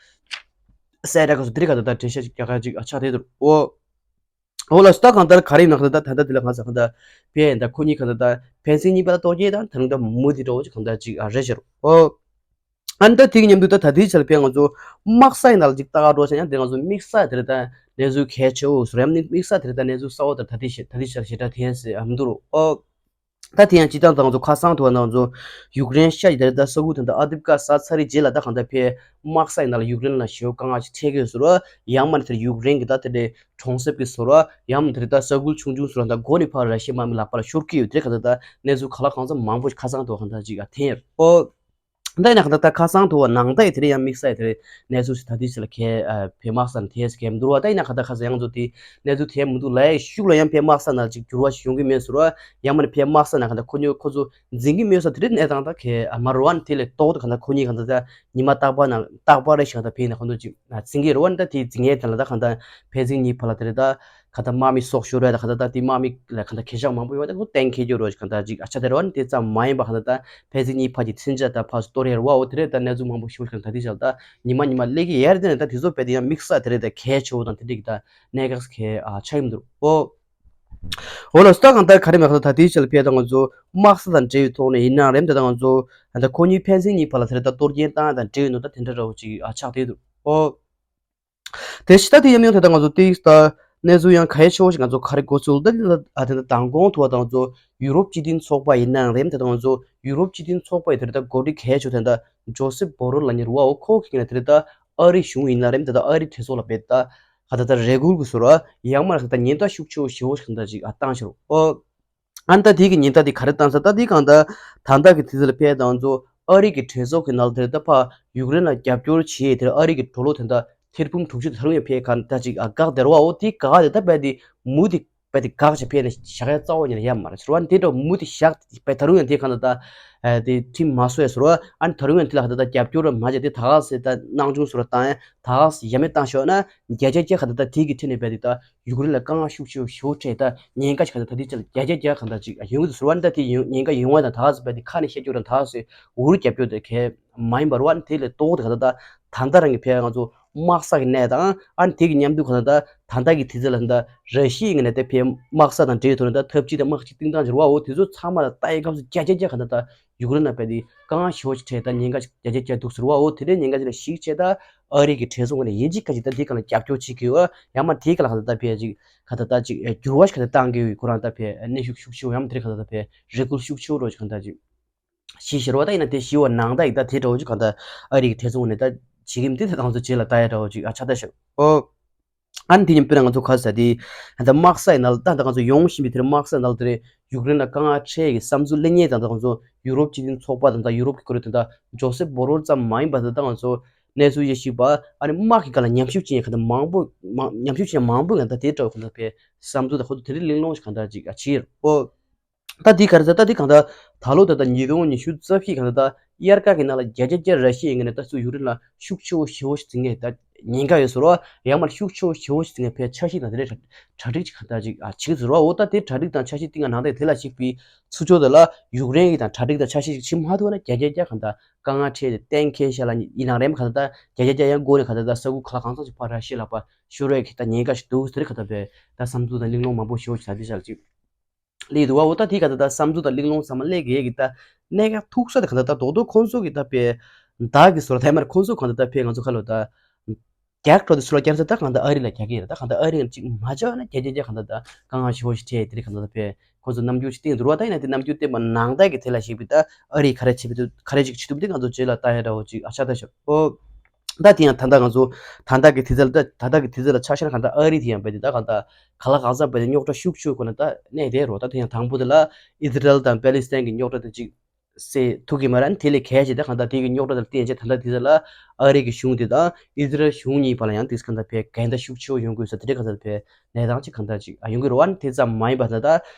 གསལ་བསྒྲགས་སུ་དེ་རིང་ག་ད་ད་འགྲེལ་བཤད་ཞིག་རྒྱག་ག་ཅིག་ཨ་ཆགས་དེ་འདུག་འོ། འོ་ལ་སུ་ད་གང་ལྟར་ག་རེ་ཡིན་ན་ག་ད་ད་ད་ད་དེ་ལ་ག་ས་ག་ད་བས་ད་ཁོ་གཉིས་ག་ད་ད་ཕན་ཚུན་གཉིས་པ་ལ་གཏོར་སྐྱོན་དང་ད་རུང་ད་མུ་དེ་འདྲ་བོ་ཅིག་ག་ད་ཅིག་ཨ་རེད་ཤག་འོ། ཨ་ནི་ད་དེ་གི་མཉམ་དུ་ད་ད་ལྟའི་ཆར་ཕན་ང་ཚོ་དམག་ས་ཡི་ནང་ལ་ཅིག་ལྟ་ག་འགྲོ་ཆ་ཡང་དེ་ང་ཚོ་དམིགས་བསལ་དེ་རེད་ད་གནས་ཚུལ་གལ་ཆེ་བོ་ཟེར་ཡང་དམིགས་བསལ་དེ་རེད་ད་གནས་ཚུལ་གསར་བ་དེ་ད་ལྟའི་ད་ལྟའི་ཆར་ཞེ་དྲག་ཐེན་ཟེར་ཨ་མི་འདུག་རོ། ཨོ། ད་དེ་ཡང་སྤྱི་བཏང་ད་ང་ཚོ་ཁ་སང་ཐུག་པ་ན་ང་ཚོ་ཡུཀ་རེན་ཤ་ཡི་དེ་རེད་ད་ས་ཁུལ་དེ་འདྲ་ཨ་དིབ་ཀ་ས་ཚ་རི་རྗེས་ལ་ད་གང་ལྟར་ཕན་དམག་ས་ཡི་ནང་ལ་ཡུཀ་རེན་ལ་ཞེ་པོ་དཀའ་ངལ་ཞིག་འཕྲད་ཀྱི་ཡོད་ཟེར་བ་ཡང་མ་ནི་དེར་ཡུཀ་རེན་གི་ད་དེ་འདྲའི་གྲོང་གསེབ་ཀྱི་ཟེར་བ་ཡང་མ་དེ་རེད་ད་ས་ཁུལ་ཆུང་ཆུང་ཟེར་བ་ད་མགོ་ནས་ཕར་ར་ཤི་ཡའི་དམག་མི་ལག་པར་ཤོར་གྱི་ཡོད་དེ་གང་ལྟར་ད་གནས་ཚུལ་ག་ལ་གང་འཚམ་མང་པོ་ཞིག་ཁ་སང་ཐུག་གང་ལྟར་ཅིག་ཨ་ཐེན་ཡོད་ཨོ། ད་ཡིན་ན་ག་ད་ད་ཁ་སང་ཐུག་པ་ནང་ད་ཡི་དེ་རེད་ཡང་དམིགས་བསལ་ཡི་དེ་རེད་གནས་ཚུལ་ཞིག་ད་དེ་ཞིག་ལ་ཁའི་ཕེ་དམག་ས་ནས་ཐེ་ཡས་ཀྱི་མི་འདུག་བ། ད་ཡིན་ན་ག་ད་ཁ་སང་ཡང་ཚོ་དེ་གནས་ཚུལ་ཐེ་མི་འདུག་ལ་ཡི་ཤུགས་ལ་ཡང་ཕེ་དམག་ས་ནང་ཅིག་འགྱུར་བ་ཞིག་ཡོང་གི་མེད་ཟེར་བ་ཡང་མ་ནི་ཕེ་དམག་ས་ནང་ག་ད་ཁོ་གཉིས་ཁོ་ཚོ་འཛིང་གི་མེད་ས་དེ་རེད་གནས་སྟངས་ད་ཁའི་ཨ་མ་རུ་བ་ནི་དེ་ལས་ཏོག་ཏུ་ག་ད་ཁོ་གཉིས་ག་ད་ད་ཉི་མ་རྟག་པར་ནང་རྟག་པར་རེ་ཞིག་ག་ད་ཕེ་ནས་ཁོ་ཚོ་ཅིག་འཛིང་གི་རུ་བ་ནི་ད་དེ་འཛིང་ཡས་དེ་ལ་ད་ག་ད་ཕེ་འཛིང་གཉིས་བར་ལ་དེ་རེད་ད། ག་ད་དམག་མི་སྲོག་ཤོར་བ་དང་ག་ད་ད་དེ་དམག་མི་ལ་ག་ད་གས་ཆག་མང་པོ་ཡོད་པ་དེ་ཁོ་གཏན་འཁེལ་རྒྱུ་རོ་ག་ད་ཅིག་ཨ་ཆ་དེ་རོ་ནི་དེ་ཙམ་མ་ཡིན་པ་ག་ད་ད་ཕལ་ཆེར་གཉིས་ཕ་གི་མཚོན་ཆ་ད་ཕར་གཏོར་ཡར་བ་འོ་དེ་རེད་ད་གནས་ཚུལ་མང་པོ་ཤོར་ག་ད་དེ་ཞལ་ད་ཉི་མ་ཉི་མ་སླེབས་ཀྱི་ཡར་དེ་ནས་ད་དེ་ཚོ་བས་དེ་ཡང་དམིགས་བསལ་དེ་རེད་ད་གལ་ཆེ་བོ་དང་དེ་འདྲ་གི་ད་གནད་འགག་གལ་ཨ་ཆགས་ཡོང་འདུག་ཨོ། འོ་ལ་སྟ་གང་ད་ག་རེ་མེད་ག་ད་ད་དེ་ཞལ་ཕེ་ད་ང་ཚོ་དམག་ས་དང་འབྲེལ་བའི་ཐོག་ནས་ཡིན་ནའང་རེད་ད་ད་ང་ཚོ་ད་ཁོ་གཉིས་ཕན་ཚུན་གཉིས་བར་ལ་དེ་རེད་ད་གཏོར་སྐྱོན་བཏང་ཡ་དང་འབྲེལ་ཡོད་ནོ་ད་དེ་འདྲ་ར་བོ་ཅིག་ཨ་ཆགས་བསྡད་འདུག་ཨོ། དེ་ཕྱི་ད་དེ་ཡམ་ཡོང་དེ་ད་ང་ཚོ་ཏིག་ད་གནས་ཚུལ་ཡང་གལ་ཆེ་བོ་ཞིག་ང་ཚོ་ག་རེ་འགོ་ཚུགས་ད་དེ་ད་ཨ་དེ་ད་མདང་དགོང་ཐུག་པ་ད་ང་ཚོ་ཡུ་རོབ་སྤྱི་མཐུན་ཚོགས་པ་ཡིན་ནའང་རེད་དེ་ད་ང་ཚོ་ཡུ་རོབ་སྤྱི་མཐུན་ཚོགས་པ་ཡི་དེ་ད་འགོ་ཁྲིད་གལ་ཆེ་དེ་ད་ཇོ་སེབ་བོ་རོལ་ལ་ཉེར་བའོ་ཁོ་གི་ན་དེ་ད་ཨ་རི་གཞུང་ཡིན་ན་རེད་དེ་ད་ཨ་རི་གྲོས་ཚོགས་ལ་བེད་ད་ག་ད་ད་རེ་སྐུལ་གི་ཟུར་ཡང་མ་ད་ཉེན་བརྡ་ཤུགས་ཆེ་བོ་ཞེ་བོ་ཞིག་ད་ཅིག་ཨ་བཏང་ཤོར་ཨོ། ཨ་ནི་ད་དེ་གི་ཉེན་བརྡ་དེ་ག་རེ་བཏང་ས་ད་དེ་གང་ད་ད་ལྟ་གི་དུས་ཚོད་ལ་ཕེབས་དང་ཚོ་ཨ་རི་གི་གྲོས་ཚོགས་ཀྱི་ནང་ལ་དེར་ད་ཕ་ཡུཀ་རེན་ལ་རྒྱབ་སྐྱོར་བྱེད་དེར་ཨ་རི་གི་གྲོ་ལོ་དེ་འདྲ་ཐེར་འབུམ་དྲུག་ཅུ་ད་རུང་ཡང་ཕེབས་གང་ད་ཅིག་ཨ་དགག་དེ་རུ་བ་འོ་དེ་དགག་དེ་ད་བས་དེ་མུ་དེ་བས་དེ་དགག་བྱས་ཕེབས་ནས་བཞག་ཡ་རྩ་བ་ཉིད་ནས་ཡ་མ་རེད་ཟེར་བ་ནི་དེ་འདྲ་མུ་དེ་བཞག་བས་ད་རུང་ཡང་དེ་གང་ད་ད་དེ་ཁྲིམས་མ་སོ་ཡ་ཟེར་བ་ཨ་ནི་ད་རུང་ཡང་དེ་ལ་གང་ད་ད་རྒྱབ་སྐྱོར་མ་བྱས་དེ་ད་ག་སེ་ད་སྣང་ཆུང་ཟེར་བ་བཏང་ཡ་ད་ག་སེ་ཡ་མེད་བཏང་ཤོག་ན་བརྒྱ་ཆ་བརྒྱ་གང་ད་ད་དེ་གི་ཁྲིད་ནས་བས་དེ་ད། ཡུཀ་རེན་ལ་དཀའ་ངལ་ཤུགས་ཆེ་ཤོས་འཕྲད་ད་ཉེན་ཁ་ཞིག་ག་ད་ད་དེ་ཆ་ལ་བརྒྱ་ཆ་བརྒྱ་གང་ད་ཅིག་ཡོང་གི་འདུག་ཟེར་བ་ནི་ད་དེ་ཡོང་ཉེན་ཁ་ཡོང་བ་དང་ད་ག་ཟེར་བ་དེ་ཁ་ནས་བཤད་རྒྱུ་དང་ད་ག་ཟེར་འུར་རྒྱབ་རྒྱུ་དེ་གལ་མ་ཡིན་པར་བ་ནི་དེ་ལས་ལྟོ་གོ་དེ་ག་ད་ད་ད་ལྟ་རང་གི་ཕན་ང་ཚོ་དམག་ས་གི་གནས་དང་ཨ་ནི་དེ་གི་མཉམ་དུ་ག་ད་ད་ད་ལྟ་གི་དུས་ཚོད་ལ་ད་ར་ཤི་ཡའི་ངོས་ནས་དེ་ཕན་དམག་ས་དང་འབྲེལ་ཡོད་ཐོག་ནས་ད་འཐབ་ཇུས་དང་དམག་ཇུས་བཏིང་སྟངས་ཟེར་བའོ་དེ་ཚོ་ཚང་མ་ལ་ལྟ་ཡི་སྐབས་སུ་བརྒྱ་ཆ་བརྒྱ་ག་ད་ད་ཡུཀ་རེན་ལ་བས་དེ་དཀའ་ངལ་ཞེ་པོ་ཞིག་འཕྲད་ད་ཉེན་ཁ་ཞིག་བརྒྱ་ཆ་བརྒྱ་འདུག་ཟེར་བའོ་དེ་འདྲའི་ཉེན་ཁ་ཞིག་ལ་ཞིག་བྱས་ད། ཨ་རི་གི་གྲོས་ཚོགས་ནས་ཡིན་གཅིག་ཁ་ཅིག་ད་འདི་ག་ལ་རྒྱབ་སྐྱོར་བྱེད་ཀྱི་ཡོད། ཡང་མ་དེའི་ག་ལ་ག་ད་ད་ཕེ་ཅིག་ག་ད་ད་ཅིག་འགྱུར་བ་ཞིག་ག་ད་བཏང་གི་ཡོད་ཁོ་རང་ད་ཕེ་གནས་ཤུགས་ཤུགས་ཆེ་བ་ཡང་མ་དེ་ག་ད་ད་ཕེ་རེ་སྐུལ་ཤུགས་ཆེ་བ་རོ་ཅིག་ག་ད་ཅིག་ཞི་ཞི་རོ་ད་ཡིན་ན་དེ་ཞི་བ་ནང་ད་ཡིག་ད་དེ་འདྲ་བོ་ཅིག་ག་ད་ཨ་རི་གི་གྲོས་ཚོགས་ནས་ད་བྱེད་ཀྱི་མི་དེ་ད་ང་ཚོ་རྗེས་ལ་ལྟ་ཡ་འདྲ་བོ་ཅིག་ཨ་ཆ་ད་ཤག་ཨོ། ཨ་ནི་དེ་ཉིན་དཔེར་ན་ང་ཚོ་ག་ས་དེ་ད་དམག་ས་ཡི་ནང་ལ་ད་ད་ང་ཚོ་ཡོང་བཞིན་པའི་དེར་དམག་ས་ནང་ལ་དེ་རེད། ཡུཀ་རེན་ལ་དཀའ་ངལ་འཕྲད་ཀྱི་བསམ་ཚུལ་གླེང་མཁན་དང་ད་ང་ཚོ་ཡུ་རོབ་སྤྱི་མཐུན་ཚོགས་པ་དང་ད་ཡུ་རོབ་ཀྱི་ཁོ་རེ་དེ་ད་ཇོ་སེབ་བོ་རོལ་ཙམ་མ་ཡིན་པ་ད་ད་ང་ཚོ་གནས་ཚུལ་ཡེ་ཤེས་པ་ཨ་ནི་དམག་གི་སྒང་ལ་ཉམས་ཞིབ་བྱེད་མཁན་ག་ད་མང་པོ་མང་ཉམས་ཞིབ་བྱེད་མཁན་མང་པོ་ཡང་ད་དེ་འདྲ་བོ་ག་ད་ཕེ་བསམ་ཚུལ་དང་ཁོ་ཚོ་དེ་རིང་གླེང་སློང་ཞིག་ག་ད་ཅིག་ཨ་ཕྱིར་ཨོ། ད་འདི་ག་རེ་ཟེར་ད་འདི་གང་ལྟར་ད་ལོ་ད་ལྟ་ཉིས་སྟོང་ཉི་ཤུ་རྩ་བཞི་གང་ལྟར་ད་དབྱར་ཁ་གི་ནང་ལ་བརྒྱ་ཆ་བརྒྱ་ར་ཤི་ཡའི་ངོས་ནས་ད་ཚུར་ཡུཀ་རེན་ལ་ཤུགས་ཆེ་བོ་ཞེ་བོ་ཞིག་འཛིང་ངེས་ད་ཉེན་ཁ་ཡོད་ཟེར་རོ། ཡང་མར་ཤུགས་ཆེ་བོ་ཞེ་བོ་ཞིག་འཛིང་ངེས་ཕའི་འཆར་གཞི་དང་དེ་འདྲའི་གྲ་སྒྲིག་ཅིག་གང་ལྟར་ཅིག་ཨ་བྱེད་ཀྱི་ཟེར་རོ། འོ་ད་དེ་གྲ་སྒྲིག་དང་འཆར་གཞི་བཏིང་ག་ནང་ད་དེ་ལ་གཞིགས་པའི་ཚུར་ཕྱོགས་དེ་ལ་ཡུཀ་རེན་གྱི་དང་གྲ་སྒྲིག་དང་འཆར་གཞི་ཅིག་བྱེད་མ་ཐུབ་ན་བརྒྱ་ཆ་བརྒྱ་གང་ལྟར་དཀའ་ངལ་འཕྲད་དེ་གཏན་འཁེལ་བཞག་ལ་ཡིན་ནའང་རེམ་གང་ལྟར་ད་བརྒྱ་ཆ་བརྒྱ་ཡང་སྒོ་ནས་གང་ལྟར་ད་ས་ཁུལ་ག་ལ་གང་འཚམ་ཞིག་ཕར་ར་ཤི་ཡ་ལ་ཕར་ཤོར་བའི་གི་ད་ཉེན་ཁ་ཞིག་འདུག་ཟེར་གང་ལྟར་བས་ད་བསམ་ཚུལ་དང་གླེང་སློང་མང་པོ་ཞེ་བོ་ཞིག་ད་དེ་ཞག་ཅིག་སླེབས་འདུག་བ། འོ་ད་དེ་ག་ད་ད་བསམ་ཚུལ་དང་གླེང་སློང་ཚང་མ་སླེབས་ཀྱི་ཡས་ཀྱི་ད་གནད་འགག་ཐུག་ས་དེ་ག་ད་ད་རྡོག་རྡོག་ཁོང་ཚོ་གི་ད་དཔེ་བདག་གི་ཟུར་ལ་ཐའི་མར་ཁོང་ཚོ་གང་ད་ད་དཔེ་ང་ཚོ་ཁ་ལོ་ད་རྒྱག་འགྲོ་དེ་ཚུར་ལ་བསྐྱར་ས་ད་གང་ད་ཨ་རི་ལ་རྒྱག་གི་རེད། ད་གང་ད་ཨ་རི་ལ་ཅིག་མ་བྱས་ན་རྒྱ་རྒྱ་རྒྱ་གང་ད་ད་དཀའ་ངལ་ཞེ་བོ་ཞིག་འཕྲད་དེ་རེད། གང་ད་ད་དཔེ་ཁོང་ཚོ་རྣམ་འགྱུར་ཞིག་བསྟན་འདུག་བ། ད་ཡིན་ན་དེ་རྣམ་འགྱུར་བསྟན་པ་ནང་ད་གི་དེ་ལ་གཞིགས་པའི་ད་ཨ་རི་ག་རེ་བྱེད་པའི་ག་རེ་ཅིག་བྱེད་ཐུབ་དེ་ང་ཚོ་རྗེས་ལ་ལྟ་ཡ་འདྲ་བོ་ཅིག་ཨ་ཆགས་ད་ཤག་ཨོ། ད་དེ་ཡང་ད་ལྟ་ང་ཚོ་ད་ལྟ་གི་དུས་ཚོད་ལ་ད་ད་ལྟ་གི་དུས་ཚོད་ལ་ཆ་བཞག་ན་གང་ལྟར་ཨ་རི་དེ་ཡང་བས་དེ་ད་གང་ལྟར་ག་ལ་གང་འཚམ་བས་དེ་རྙོག་དྲ་ཤུགས་ཆེ་ཁོ་ན་ད་གནས་བསྡད་རོ། ད་དེ་ཡང་དང་པོ་དེ་ལ་ཨི་ཛི་རལ་དང་པེ་ལི་སི་ཐན་གྱི་རྙོག་དྲ་དེ་ཅིག་སེལ་ཐུབ་ཀྱི་མ་རེད། དེ་ལས་གལ་ཆེ་ད་གང་ལྟར་དེ་གི་རྙོག་དྲ་དང་བསྟུན་བྱས་ད་ལྟ་དུས་ཚོད་ལ་ཨ་རི་གི་གཞུང་དེ་དང་ཨི་ཛི་རལ་གཞུང་གཉིས་བར་ལ་ཡང་དེ་གང་ལྟར་བས་འགལ་ཟླ་ཤུགས་ཆེ་བོ་ཡོང་དགོས་ས་དེ་འདྲའི་གང་ལྟར་བས་གནས་སྟངས་ཅིག་གང་ལྟར་ཅིག་ཡོང་གི་རེད་བ། དེ་ཙམ་མ་ཡིན་པ་ད་ལྟ་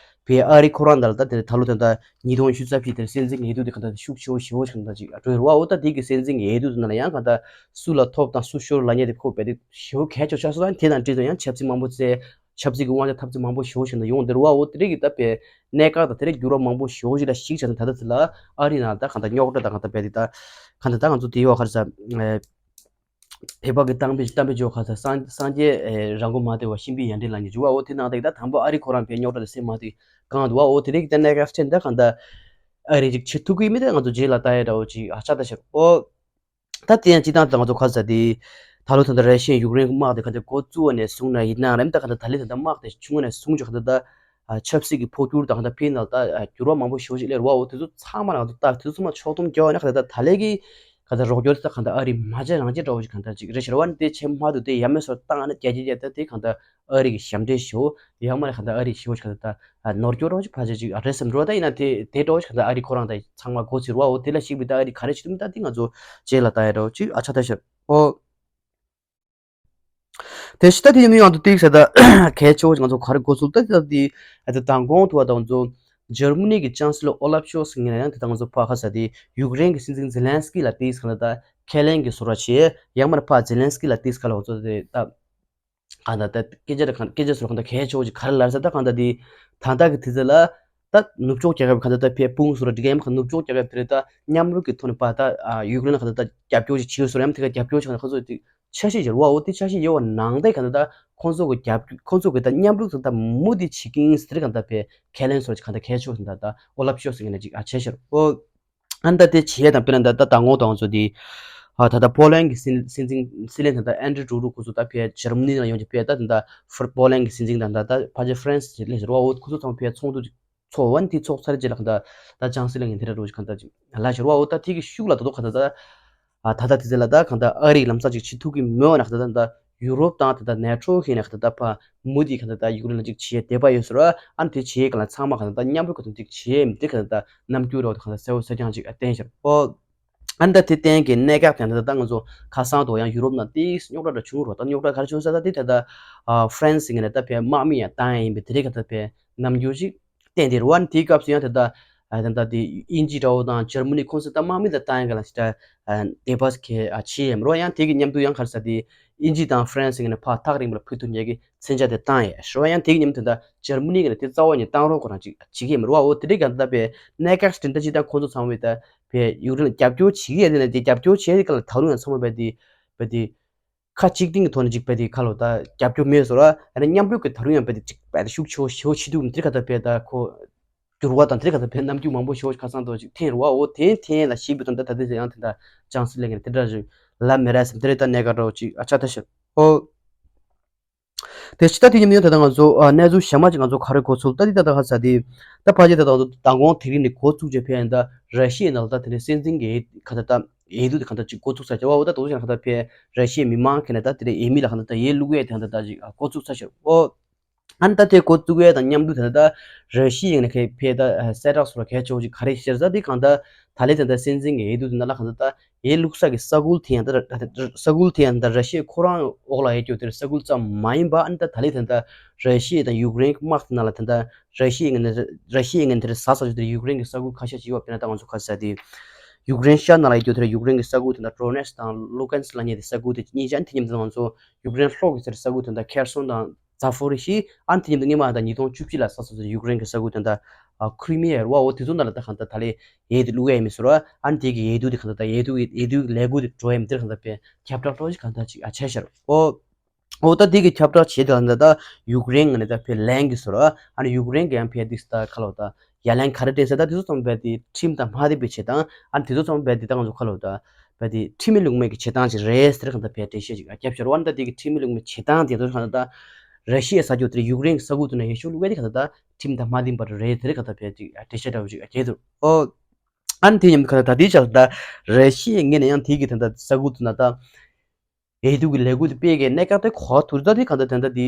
བས་ཨ་རི་ཁོ་རང་ད་ལ་ད་དེ་ད་ལོ་ད་ལྟ་ཉིས་སྟོང་ཉི་ཤུ་རྩ་བཞི་དེར་སྲིད་འཛིན་ཡས་རྡུང་དེ་གང་ལྟར་ཤུགས་ཆེ་བོ་ཞེ་བོ་ཞིག་གང་ལྟར་ཅིག་འགྲོ་ཡོད་རེད་བ། འོ་ད་དེ་གི་སྲིད་འཛིན་གྱི་ཡས་རྡུང་དེ་ནང་ལ་ཡང་གང་ལྟར་སུ་ལ་ཐོབ་དང་སུ་ཤོར་ལབ་མཁན་དེ་ཁོ་བས་དེ་ཞེ་བོ་གལ་ཆེ་ཆགས་སོང་། ད་དེ་དང་འབྲེལ་ཏེ་ཡང་ཆབ་སྲིད་མང་པོ་བཙལ་ཆབ་སྲིད་ཀྱི་དབང་ཆ་འཐབ་རྩོད་མང་པོ་ཞེ་བོ་ཞིག་ད་ཡོང་བསྡད་རེད་བ། འོ་དེ་རིགས་ཀྱི་ད་བས་གནད་འགག་དང་དེ་རིགས་འགྱུར་བ་མང་པོ་ཞེ་བོ་ཞིག་ལ་གཞིགས་བྱས་ན་ད་ལྟ་དེ་ལ་ཨ་རི་ནང་ད་གང་ལྟར་རྙོག་དྲ་དང་གང་ལྟར་བས་དེ་ད་གང་ལྟར་ད་ང་ཚོ་དེའི་འོག་ག་རེ་ཟ། བོད་པ་གི་གཏམ་དཔེ་གཏམ་དཔེ་བརྗོད་ག་ས་སངས་སངས་རྒྱས་རང་མགོ་མ་ཐོན་པ་གཤིན་པའི་ཡ་འདྲེ་ལབ་མཁན་ཅིག་བ། འོ་དེ་ནང་དེ་ད་དང་པོ་ཨ་རི་ཁོ་རང་བས་རྙོག་དྲ་དེ་སེལ་མ་ཐུབ་གང་འདུག་བ། འོ་དེ་རིགས་ཀྱི་གནད་འགག་ཕྲན་ད་གང་ལྟར་ཨ་རི་ཅིག་བྱེད་ཐུབ་ཀྱི་མེད་ད་ང་ཚོ་རྗེས་ལ་ལྟ་ཡ་འདྲ་བོ་ཅིག་ཨ་ཆགས་ད་ཤག་ཨོ། ད་དེ་ཡང་སྤྱི་བཏང་དུ་ང་ཚོ་ག་ཟེར་དེ། ད་ལོ་ད་ལྟ་ར་ཤི་ཡ་ཡུཀ་རེན་དམག་དེ་ག་ཚོད་འགོ་བཙུགས་པ་ནས་བཟུང་ན་ཡིན་ན་རེད། ད་ག་ད་ད་ལོ་ད་ལྟ་དམག་དེ་བྱུང་བ་ནས་བཟུང་ཅིག་ག་ད་ད་ཆབ་སྲིད་ཀྱི་འཕོ་འགྱུར་དང་ག་ད་ཕྱི་ནང་ད་འགྱུར་བ་མང་པོ་ཞེ་པོ་ཅིག་སླེབས་རེད་བ། འོ་དེ་ཚོ་ཚང་མ་ལ་ད་དེ་ཚོ་ཚང་མ་ཕྱོགས་བསྡོམས་བརྒྱབ་པ་ན་ག་ད་ད་ད་ལོ་གི་ག་ད་རོགས་སྐྱོར་དེ་ད་ག་ད་ཨ་རི་མ་བྱས་རང་བྱས་འདྲ་བོ་ཅིག་ག་ད་ཅིག་རེད་ཤག་རེད་བ། ནི་དེ་བྱེད་མ་ཐུབ་དེ་ཡ་མེད་སོར་བཏང་ན་རྒྱ་ཆེ་རྒྱ་ད་དེ་ག་ད་ཨ་རི་གི་ཞབས་འདྲེན་ཞུ། ཡང་མ་རེད་ག་ད་ཨ་རི་ཞུ་ག་ད་ད་ནོར་སྐྱོར་རོགས་ཅིག་ཕལ་ཆེར་ཅིག་རེད་བསམ་འགྲོ། ད་ཡིན་ན་དེ་དེ་འགྲོ་ག་ད་ཨ་རི་ཁོ་རང་ད་ཚང་མ་མགོ་ཚོས་རེད་བ། འོ་དེ་ལ་གཞིགས་པའི་ད་ཨ་རི་ག་རེ་བྱེད་ཐུབ་མིན་ད་དེ་ང་ཚོ་རྗེས་ལ་ལྟ་ཡ་འདྲ་བོ་ཅིག་ཨ་ཆ་ད་ཤར་ཨོ། དེ་ཕྱི་ད་དེ་ཡིན་ཡང་དུ་ཏིག་ས་ད་གལ་ཆེ་བོ་ང་ཚོ་ག་རེ་འགོ་ཚུགས་ད་དེ་ད་དེ་ཨ་དེ་མདང་དགོང་དུ་བ་དང་ཚོ་འཇར་མ་ནི་གི་ཅང་སི་ལོ་ཨོ་ལབ་ཤོལ་ཚ་ངོས་ནས་ཡང་དེ་ད་ང་ཚོ་ཕ་ཁ་ས་དེ་ཡུཀ་རེན་གི་སྲིད་འཛིན་ཛེ་ལན་སི་ཀི་ལ་ཏིག་ས་ད་ཁས་ལེན་གི་བཟོ་འདྲ་བྱས། ཡང་མ་རེད་ཕ་ཛེ་ལན་སི་ཀི་ལ་ཏིག་ས་ལ་ང་ཚོ་དེ་ད་ག་ད་ད་སྐད་ཆ་ད་ག་སྐད་ཆ་ཚོ་ག་ད་གལ་ཆེ་བོ་ཅིག་ག་རེ་ལབ་ས་ད་ག་ད་དེ་ད་ད་གི་དུས་ཚོད་ལ་ད་ནུབ་ཕྱོགས་རྒྱལ་ཁབ་ག་ད་ད་ཕེ་སྤུངས་སུ་ར་འགྲིག་ག་ཡང་མ་ག་ནུབ་ཕྱོགས་རྒྱལ་ཁབ་དེ་རེད་ད་མཉམ་རུབ་ཀྱི་ཐོག་ནས་ཕ་ད་ཡུཀ་རེན་ལ་ག་ད་ད་རྒྱབ་སྐྱོར་ཅིག་བྱེད་ས་རེད། ཡང་དེ་ག་རྒྱབ་སྐྱོར་བྱེད་ན་ཁོ་ཚོ་དེ་འཆར་གཞི་ཡོད་རེད་བ། འོ་དེ་འཆར་གཞི་ཡོད་པ་ནང་ད་ག་ད་ད་ཁོང་ཚོ་གི་རྒྱབ་ཁོང་ཚོ་གི་ད་མཉམ་རུབ་ད་ད་མུ་མཐུད་བྱེད་ཀྱི་ཡིན་ཟེར་ག་ད་ཕེ་ཁས་ལེན་སོར་ཅིག་ག་ད་གལ་ཆེ་བོ་ད་ད་ཨོ་ལབ་ཤོལ་ཚ་ངོས་ནས་ཅིག་ཨ་བྱས་ཤར་ཨོ། ཨ་ནི་ད་དེ་བྱེད་ཡས་དང་དཔེར་ན་ད་ད་དང་པོ་དང་ཚོ་དེ་ཨ་ད་ད་པོ་ལན་གྱི་སྲིད་སྲིད་འཛིན་སྲིད་བློན་ད་ད་ཨན་ཌྲི་ཌུ་ཌུ་ཁོ་ཚོ་ད་ཕེ་འཇར་མ་ནི་ལ་ཡོང་རྒྱུ་ཕེ་ད་ད་ད་ཧྥ་པོ་ལན་གྱི་སྲིད་འཛིན་དང་ད་ད་ཕ་ཇེ་ཧྥ་རན་སི་ལས་ཟེར་བ། འོ་ཁོ་ཚོ་ཚང་ཕེ་ཚོགས་འདུ་ཚོགས་པ་ནི་དེ་ཚོགས་ཚར་རྗེས་ལ་ག་ད་ད་ཅང་སྲིད་བློན་གྱི་དེ་འདྲ་རོ་ཅིག་ག་ད་ཅིག་ལ་ཟེར་བ། འོ་ད་དེ་གི་ཤུགས་ལ་ད་དོ་ག་ད་ད་ཨ་ད་ད་དེ་ཚེ་ལ་ད་ག་ད་ཨ་རིའི་ལམ་སང་ཅིག་བྱེད་ཐུབ་ཀྱི་མོད་ན་ག་ད་ད་ད། ཡུ་རོབ་དང་ད་ལྟ་ནེ་ཊོ་ཁེ་ནས་ད་ལྟ་ཕ་མུ་མཐུད་ག་ད་ལྟ་ཡུཀ་རེན་ལ་ཅིག་བྱེད་བསྡད་པ་ཡོད་ཟེར་བ། ཨ་ནི་དེ་བྱེད་ག་ལ་ཚང་མ་ག་ད་ལྟ་མཉམ་རུབ་ག་ད་ཅིག་བྱེད་མི་དེ་ག་ད་ལྟ་རྣམ་འགྱུར་རོགས་ད་ག་ད་གསལ་བོ་གསལ་རྐྱང་ཅིག་བསྟན་ཤར་ཨོ། ཨ་ནི་ད་དེ་བསྟན་གི་གནད་འགག་དེ་ད་ལྟ་ང་ཚོ་ཁ་སང་དུ་ཡང་ཡུ་རོབ་ནང་ཏིག་རྙོག་དྲ་འདྲ་བྱུང་རོགས། ད་རྙོག་དྲ་ག་རེ་བྱུང་ཟེར་ད་དེ་ད་ལྟ་ཧྥ་རན་སི་ངོས་ནས་ད་ཕའི་དམག་མི་ཡང་བཏང་ཡ་ཡིན་པའི་དེ་རེད་ག་ད་ཕའི་རྣམ་འགྱུར་ཅིག་བསྟན་དེ་རེད་བ། ཨ་ནི་དེའི་སྐབས་སུ་ཡང་ད་ལྟ་ཨ་ད་ལྟ་དེ་དབྱིན་ཇི་འདྲ་བོ་དང་འཇར་མ་ནི་ཁོང་ཚོ་ད་དམག་མི་ད་བཏང་ཡ་ག་ལ་ཞིག་ད་དེ་བས་ཁེ་ཨ་ཆེ་ཡ་མི་རོ། ཡང་དེ་གི་མཉམ་དུ་ཡང་ག་རེ་ཟེར་དེ་དབྱིན་ཇི་དང་ཧྥ་རན་སི་ངོས་ནས་ཕར་ཐག་རིང་པོ་ལ་ཕུལ་ཐུབ་མཁན་གྱི་མཚོན་ཆ་དེ་བཏང་ཡ་ཞུ་བ། ཡང་དེ་གི་མཉམ་དུ་ད་འཇར་མ་ནི་ངོས་ནས་དེ་རྩ་བ་ནས་བཏང་རོགས་ཁོ་རང་ཅིག་བྱེད་ཀྱི་ཡ་མི་རོ། འོ་དེ་འདྲའི་ག་ད་ལྟ་བས་གནད་འགག་སྤྲིན་ད་ཅི་ད་ཁོང་ཚོ་ཚང་མས་ད་བས་ཡུཀ་རེན་ལ་རྒྱབ་སྐྱོར་བྱེད་ཀྱི་ཡ་དེ་ནས་དེ་རྒྱབ་སྐྱོར་བྱེད་ཀྱི་ག་ལ་ད་རུང་ཡང་ཚང་མ་བས་དེ་བས་དེ། ཁ་གཅིག་སྟེང་གི་ཐོག་ནས་ཅིག་བས་དེ་ཁ་ལོ་ད་རྒྱབ་སྐྱོར་མེད་ཟེར་བ། ཨ་ནི་མཉམ་རུབ་ཀྱི་ད་རུང་ཡང་བས་དེ་ཅིག་བས་དེ་ཤུགས་ཆེ་བོ་ཞེ་བོ་བྱེད་འདུག་དེ་ག་ད་བས་ད་ཁོ་འགྱུར་བ་དང་དེ་ག་ད་བས་རྣམ་འགྱུར་མང་པོ་ཞེ་བོ་ཁ་སང་དུ་ཅིག་འཐེན་རུ་བ། འོ་དེ་འཐེན་ལ་ཞིག་བས་དང་ད་ད་དེ་ཡང་དེ་ད་ཅང་སི་ལེ་ངེ་དེ་འདྲ་ཞིག་ལབ་མེད་ར་སེམས་དེ་རེད། ད་གནད་འགག་འདྲ་བོ་ཅིག་ཨ་ཆ་ད་ཤི་ཨོ། དེ་ཕྱི་ད་དེ་ཉིན་ཡང་ད་ལྟ་ང་ཚོ་ཨ་གནས་ཚུལ་གཞན་མ་ཅིག་ང་ཚོ་ག་རེ་གོ་ཚུལ་ད་དེ་ད་ལྟ་ཧ་ས་དེ་ད་ཕ་ཇེ་ད་ལྟ་མདང་དགོང་དེ་རིང་ནས་འགོ་བཙུགས་བྱས་ཕེ་ཡང་ད་ར་ཤི་ཡའི་ནང་ལ་ད་དེ་ནས་སྲིད་འཛིན་གྱི་ཁ་ད་ད་འོས་བསྡུ་དེ་གང་ལྟར་ཅིག་འགོ་ཚུགས་ཚར་བྱས་བ། འོ་ད་དོ་ཅང་གང་ལྟར་ཕེ་ར་ཤི་ཡའི་མི་མང་ཁེ་ནས་ད་དེ་རེ་འོས་མི་ལ་གང་ལྟར་ད་འོས་བླུག་ཡས་དེ་གང་ལྟར་ད་ཅིག་འགོ་ཚུགས་ཚར་བྱས། འོ་ཨ་ནི་ད་དེ་འགོ་བཙུགས་ཡས་དང་མཉམ་དུ་དེ་ད་ར་ཤི་ཡའི་ངོས་ནས་ཁེ་ཕེ་ད་གསལ་བསྒྲགས་སོགས་ལ་གལ་ཆེ་བོ་ཅིག་ག་རེ་ཤེར་ས་དེ་གང་ལྟར་ད་ལས་དེ་ད་སྲིད་འཛིན་གྱི་འོས་བསྡུ་དེ་ནང་ལ་གང་ལྟར་ད་འོས་བླུག་ས་གི་ས་ཁུལ་དེ་ཡང་ད་ས་ཁུལ་དེ་ཡང་ད་ར་ཤི་ཡ་ཁོ་རང་འོག་ལ་ཡོད་རྒྱུ་དེ་ས་ཁུལ་ཙམ་མ་ཡིན་པ། ཨ་ནི་ད་ད་ལས་དེ་ད་ར་ཤི་ཡ་དང་ཡུཀ་རེན་དམག་དེ་ནང་ལ་དེ་ད་ར་ཤི་ཡའི་ངོས་ནས་ར་ཤི་ཡའི་ངོས་ནས་དེ་ཟ་ས་ཆུ་དེ་ཡུཀ་རེན་གྱི་ས་ཁུལ་ཁ་ཤས་ཅིག་ཡོད་པ། དཔེར་ན་ད་ང་ཚོ་ག་ས་དེ་ཡུཀ་རེན་ཤར་ནང་ལ་ཡོད་རྒྱུ་དེ་ཡུཀ་རེན་གྱི་ས་ཁུལ་དེ་ད་ཌོ་ནེ་སི་དང་ལུ་ཀན་སི་ལབ་མཁན་དེ་ས་ཁུལ་དེ་གཉིས་ཀྱང་དེ་མཉམ་དུ་ང་ཚོ་ཡུཀ་རེན་ལྷོ་གི་ས་ཁུལ་དེ་ད་ཁེར་སོན་དང་ཛ་ཕོ་རི་ཤི། ཨ་ནི་དེ་མཉམ་དུ་སྔོན་མ་ད་ཉིས་སྟོང་བཅུ་གཅིག་ལ་ས་ས་ས་ཡུཀ་རེན་གྱི་ས་ཁུལ་དེ་ད་ཁྲི་མི་ཡ་རུ་བ། འོ་དེ་ཚོ་ནང་ལ་ད་གང་ལྟར་ད་ལས་འོས་བསྡུ་བླུག་ཡས་མི་ཟེར་བ། ཨ་ནི་དེ་གི་འོས་བསྡུ་དེ་གང་ལྟར་ད་འོས་བསྡུ་གི་འོས་བསྡུ་གི་ལས་འགུལ་དེ་འགྲོ་ཡས་མི་དེར་གང་ལྟར་ཕེ་ཁྱབ་བསྒྲགས་འགྲོ་ཞིག་གང་ལྟར་ཅིག་ཨ་བྱས་ཤར། འོ་འོ་ད་དེ་གི་ཁྱབ་བསྒྲགས་བྱེད་དེ་གང་ལྟར་ད་ཡུཀ་རེན་ངོས་ནས་ད་ཕེ་ལན་གི་ཟེར་བ། ཨ་ནི་ཡུཀ་རེན་གི་ཡང་ཕེ་དེ་ད་ཁ་ལོ་ད་ཡ་ལན་ག་རེ་སྤྲད་ཟེར་ད་དེ་ཚོ་ཚང་མ་བས་དེ་ཁྲིམས་དང་མ་མཐུན་པའི་བྱེད་སྟངས། ཨ་ནི་དེ་ཚོ་ཚང་མ་བས་དེ་ད་ང་ཚོ་ཁ་ལོ་ད་བས་དེ་ཁྲིམས་མེད་ལུགས་མེད་ཀྱི་བྱེད་སྟངས་ཅིག་རེད་ཟེར་གང་ལྟར་ཕེ་འགྲེལ་བཤད་ཅིག་ཨ་བརྒྱབ་ཤར་བ། ཨ་ནི་ད་དེ་གི་ཁྲིམས་མེད་ལུགས་མེད་བྱེད་སྟངས་དེ་ཚོ་གང་ལྟར་ད་ར་ཤི་ཡའི་ས་ཕྱོགས་དེར་ཡུཀ་རེན་གྱི་ས་ཁུལ་དུ་ན་ཡེ་ཤུ་བླུག་ཡས་དེ་གང་ལྟར་ད་ཁྲིམས་དང་མ་མཐུན་པ་རེད་ཟེར་གང་ལྟར་ཕེ་ཅིག་ཨ་འགྲེལ་བཤད་འདྲ་བོ་ཅིག་ཨ་བྱས་འདུག་ཨོ། ཨ་ནི་དེ་མཉམ་དུ་གང་ལྟར་ད་ལྟའི་ཆར་ད་ར་ཤི་ཡའི་ངོས་ནས་ཡང་དེ་གི་ད་ལྟ་ས་ཁུལ་དུ་ན་ད་འོས་བསྡུ་གི་ལས་འགུལ་དེ་སྤེལ་གི་གནད་འགག་དེ་གོ་བ་ཐུར་ད་དེ་གང་ལྟར་ད་ལྟ་དེ་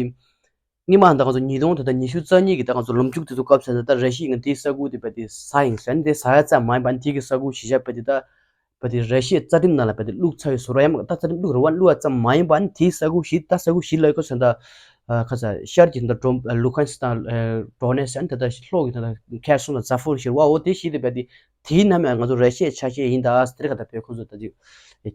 སྔོན་མ་ད་ང་ཚོ་ཉིས་སྟོང་ད་ལྟ་ཉི་ཤུ་རྩ་གཉིས་ཀྱི་ད་ང་ཚོ་ལོ་མཇུག་དེ་ཚོ་སྐབས་སུ་ད་ལྟ་ར་ཤི་ཡའི་ངོས་དེའི་ས་ཁུལ་དེ་བས་དེ་ཟ་ཡིན་ཟེར་ནས་དེ་ཟ་ཡ་ཙམ་མ་ཡིན་པ་ནི་དེ་གི་ས་ཁུལ་གཞི་བཞག་བས་དེ་ད་བས་དེ་ར་ཤི་ཡའི་རྩ་ཁྲིམས་ནང་ལ་བས་དེ་བླུགས་ཚར་ཡོད་ཟེར་བ། ཡང་ད་རྩ་ཁྲིམས་བླུགས་རེད་བ། བླུགས་ཡ་ཙམ་མ་ཡིན་པ་ནི་དེའི་ས་ཁུལ་གཞི་ད་ས་ཁུལ་གཞི་ལ་ཡོད་ཁ་ཟེར་ད་ཁ་ཟེར་ཤར་གྱི་ད་ལྟ་ལུ་ཁན་སི་དང་ཌོ་ནེ་སི་ཨ་ནི་ད་ལྟ་ལྷོ་གི་ད་ལྟ་ཁེར་སོན་དང་ཛ་ཕོ་རི་ཤི་རེད་བ། འོ་དེ་གཞི་དེ་བས་དེ། དེའི་ནང་ནས་ང་ཚོ་ར་ཤི་ཡའི་ཆ་ཤས་ཡིན་ད་ཟེར་ག་ད་བོད་ཁོ་ཚོ་ད་ཅིག་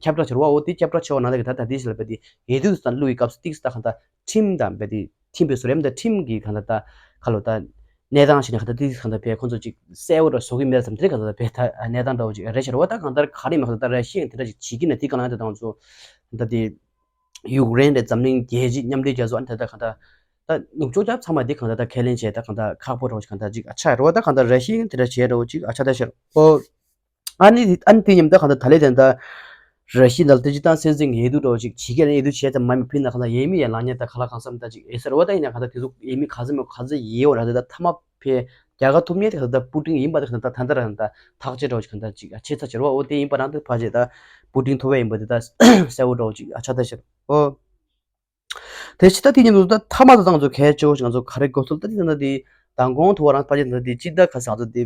ཁྱབ་བསྒྲགས་བྱེད་རོགས། འོ་དེ་ཁྱབ་བསྒྲགས་བྱེད་པ་ནང་ལ་གི་ད་ད་དེ་ཞིག་ལ་བས་དེ་འོས་བསྡུ་དང་བླུག་གི་སྐབས་སུ་ཏིག་ས་གང་ལྟར་ཁྲིམས་དང་བས་དེ་མཐུན་པའི་བཟོ་རིམ་དང་ཁྲིམས་ཀྱི་གང་ལྟར་ད་ཁ་ལོ་ད་གནས་སྟངས་ཤིག་ནས་གང་ལྟར་ཏིག་ས་གང་ལྟར་བས་ཁོ་ཚོ་ཅིག་གསལ་བོ་ར་བཟོ་གི་མེད་བསམ་དེ་གང་ལྟར་བས་ད་གནས་སྟངས་འདྲ་བོ་ཅིག་རེད་ཤག་རེད་བ། ད་གང་ལྟར་ག་རེ་མ་གང་ལྟར་ར་ཤི་ཡ་དེ་འདྲ་ཅིག་བྱེད་ཀྱི་ན་དེ་གང་ལྟར་ད་ང་ཚོ་ད་དེ། ཡུཀ་རེན་རེད། འཛམ་གླིང་རྒྱལ་སྤྱི་མཉམ་འབྲེལ་རྒྱལ་ཚོགས་ཨ་ནི་ད་ལྟ་གང་ལྟར་ད་ནུབ་ཕྱོགས་རྒྱལ་ཚང་མ་འདི་གང་ལྟར་ད་ཁས་ལེན་བྱས་ད་གང་ལྟར་ཁག་པོ་རོ་གང་ལྟར་ཅིག་ཨ་ཆ་རོ། ད་གང་ལྟར་ར་ཤི་ཡ་དེ་འདྲ་བྱས་རོ་ཅིག་ཨ་ཆ་ད་ཤར་ཨོ། ཨ་ནི་ཨ་ནི་དེ་ཉིན་ད་གང་ལྟར་ད་ལེ་དེ་ད་ ར་ཤི་ཡ་ནང་ལ་ད་སྤྱིར་བཏང་སྲིད་འཛིན་གྱི་འོས་བསྡུ་འདྲ་བོ་ཅིག་བྱེད་མཁན་ལ་འོས་བསྡུ་བྱས་ཙང་མ་མི་ཕིན་ན་གང་ལྟར་འོས་མི་ཡར་ལངས་མཁན་ད་ག་ལ་གང་འཚམ་ད་ཅིག་འོས་གསལ་བ་ད་ཡིན་ན་གང་ལྟར་དེ་ཚོ་འོས་མི་ག་ཚོད་མེད་ག་ཚོད་ཡོད་ར་དེ་ད་མཐའ་མ་ཕའི་རྒྱལ་ཁ་ཐོབ་མཁན་དེ་གང་ལྟར་པུ་ཏིན་ཡིན་པ་དེ་གང་ལྟར་ད་ལྟ་ར་གང་ལྟར་ཐག་བཅད་འདྲ་བོ་ཅིག་གང་ལྟར་ཅིག་ཆེ་ཚ་ཆེ་ར་བ་འོ་དེ་ཡིན་པ་རང་དེ་ཕལ་ཆེར་ད་པུ་ཏིན་ཐོབ་པ་ཡིན་པ་དེ་ད་གསལ་བོ་འདྲ་བོ་ཅིག་ཆགས་ད་ཤར་འོ། དེ་ཕྱི་ད་དེ་ཉིན་དུ་ད་མཐའ་མ་དུ་ད་ང་ཚོ་གལ་ཆེ་བོ་ཞིག་ང་ཚོ་ག་རེ་གོ་ཐུབ་ད་དེ་ད་དེ་མདང་དགོང་ཐུ་བ་རང་ཕལ་ཆེར་ད་དེ་སྤྱི་ཟླ་ཁ་སང་ད་དེ་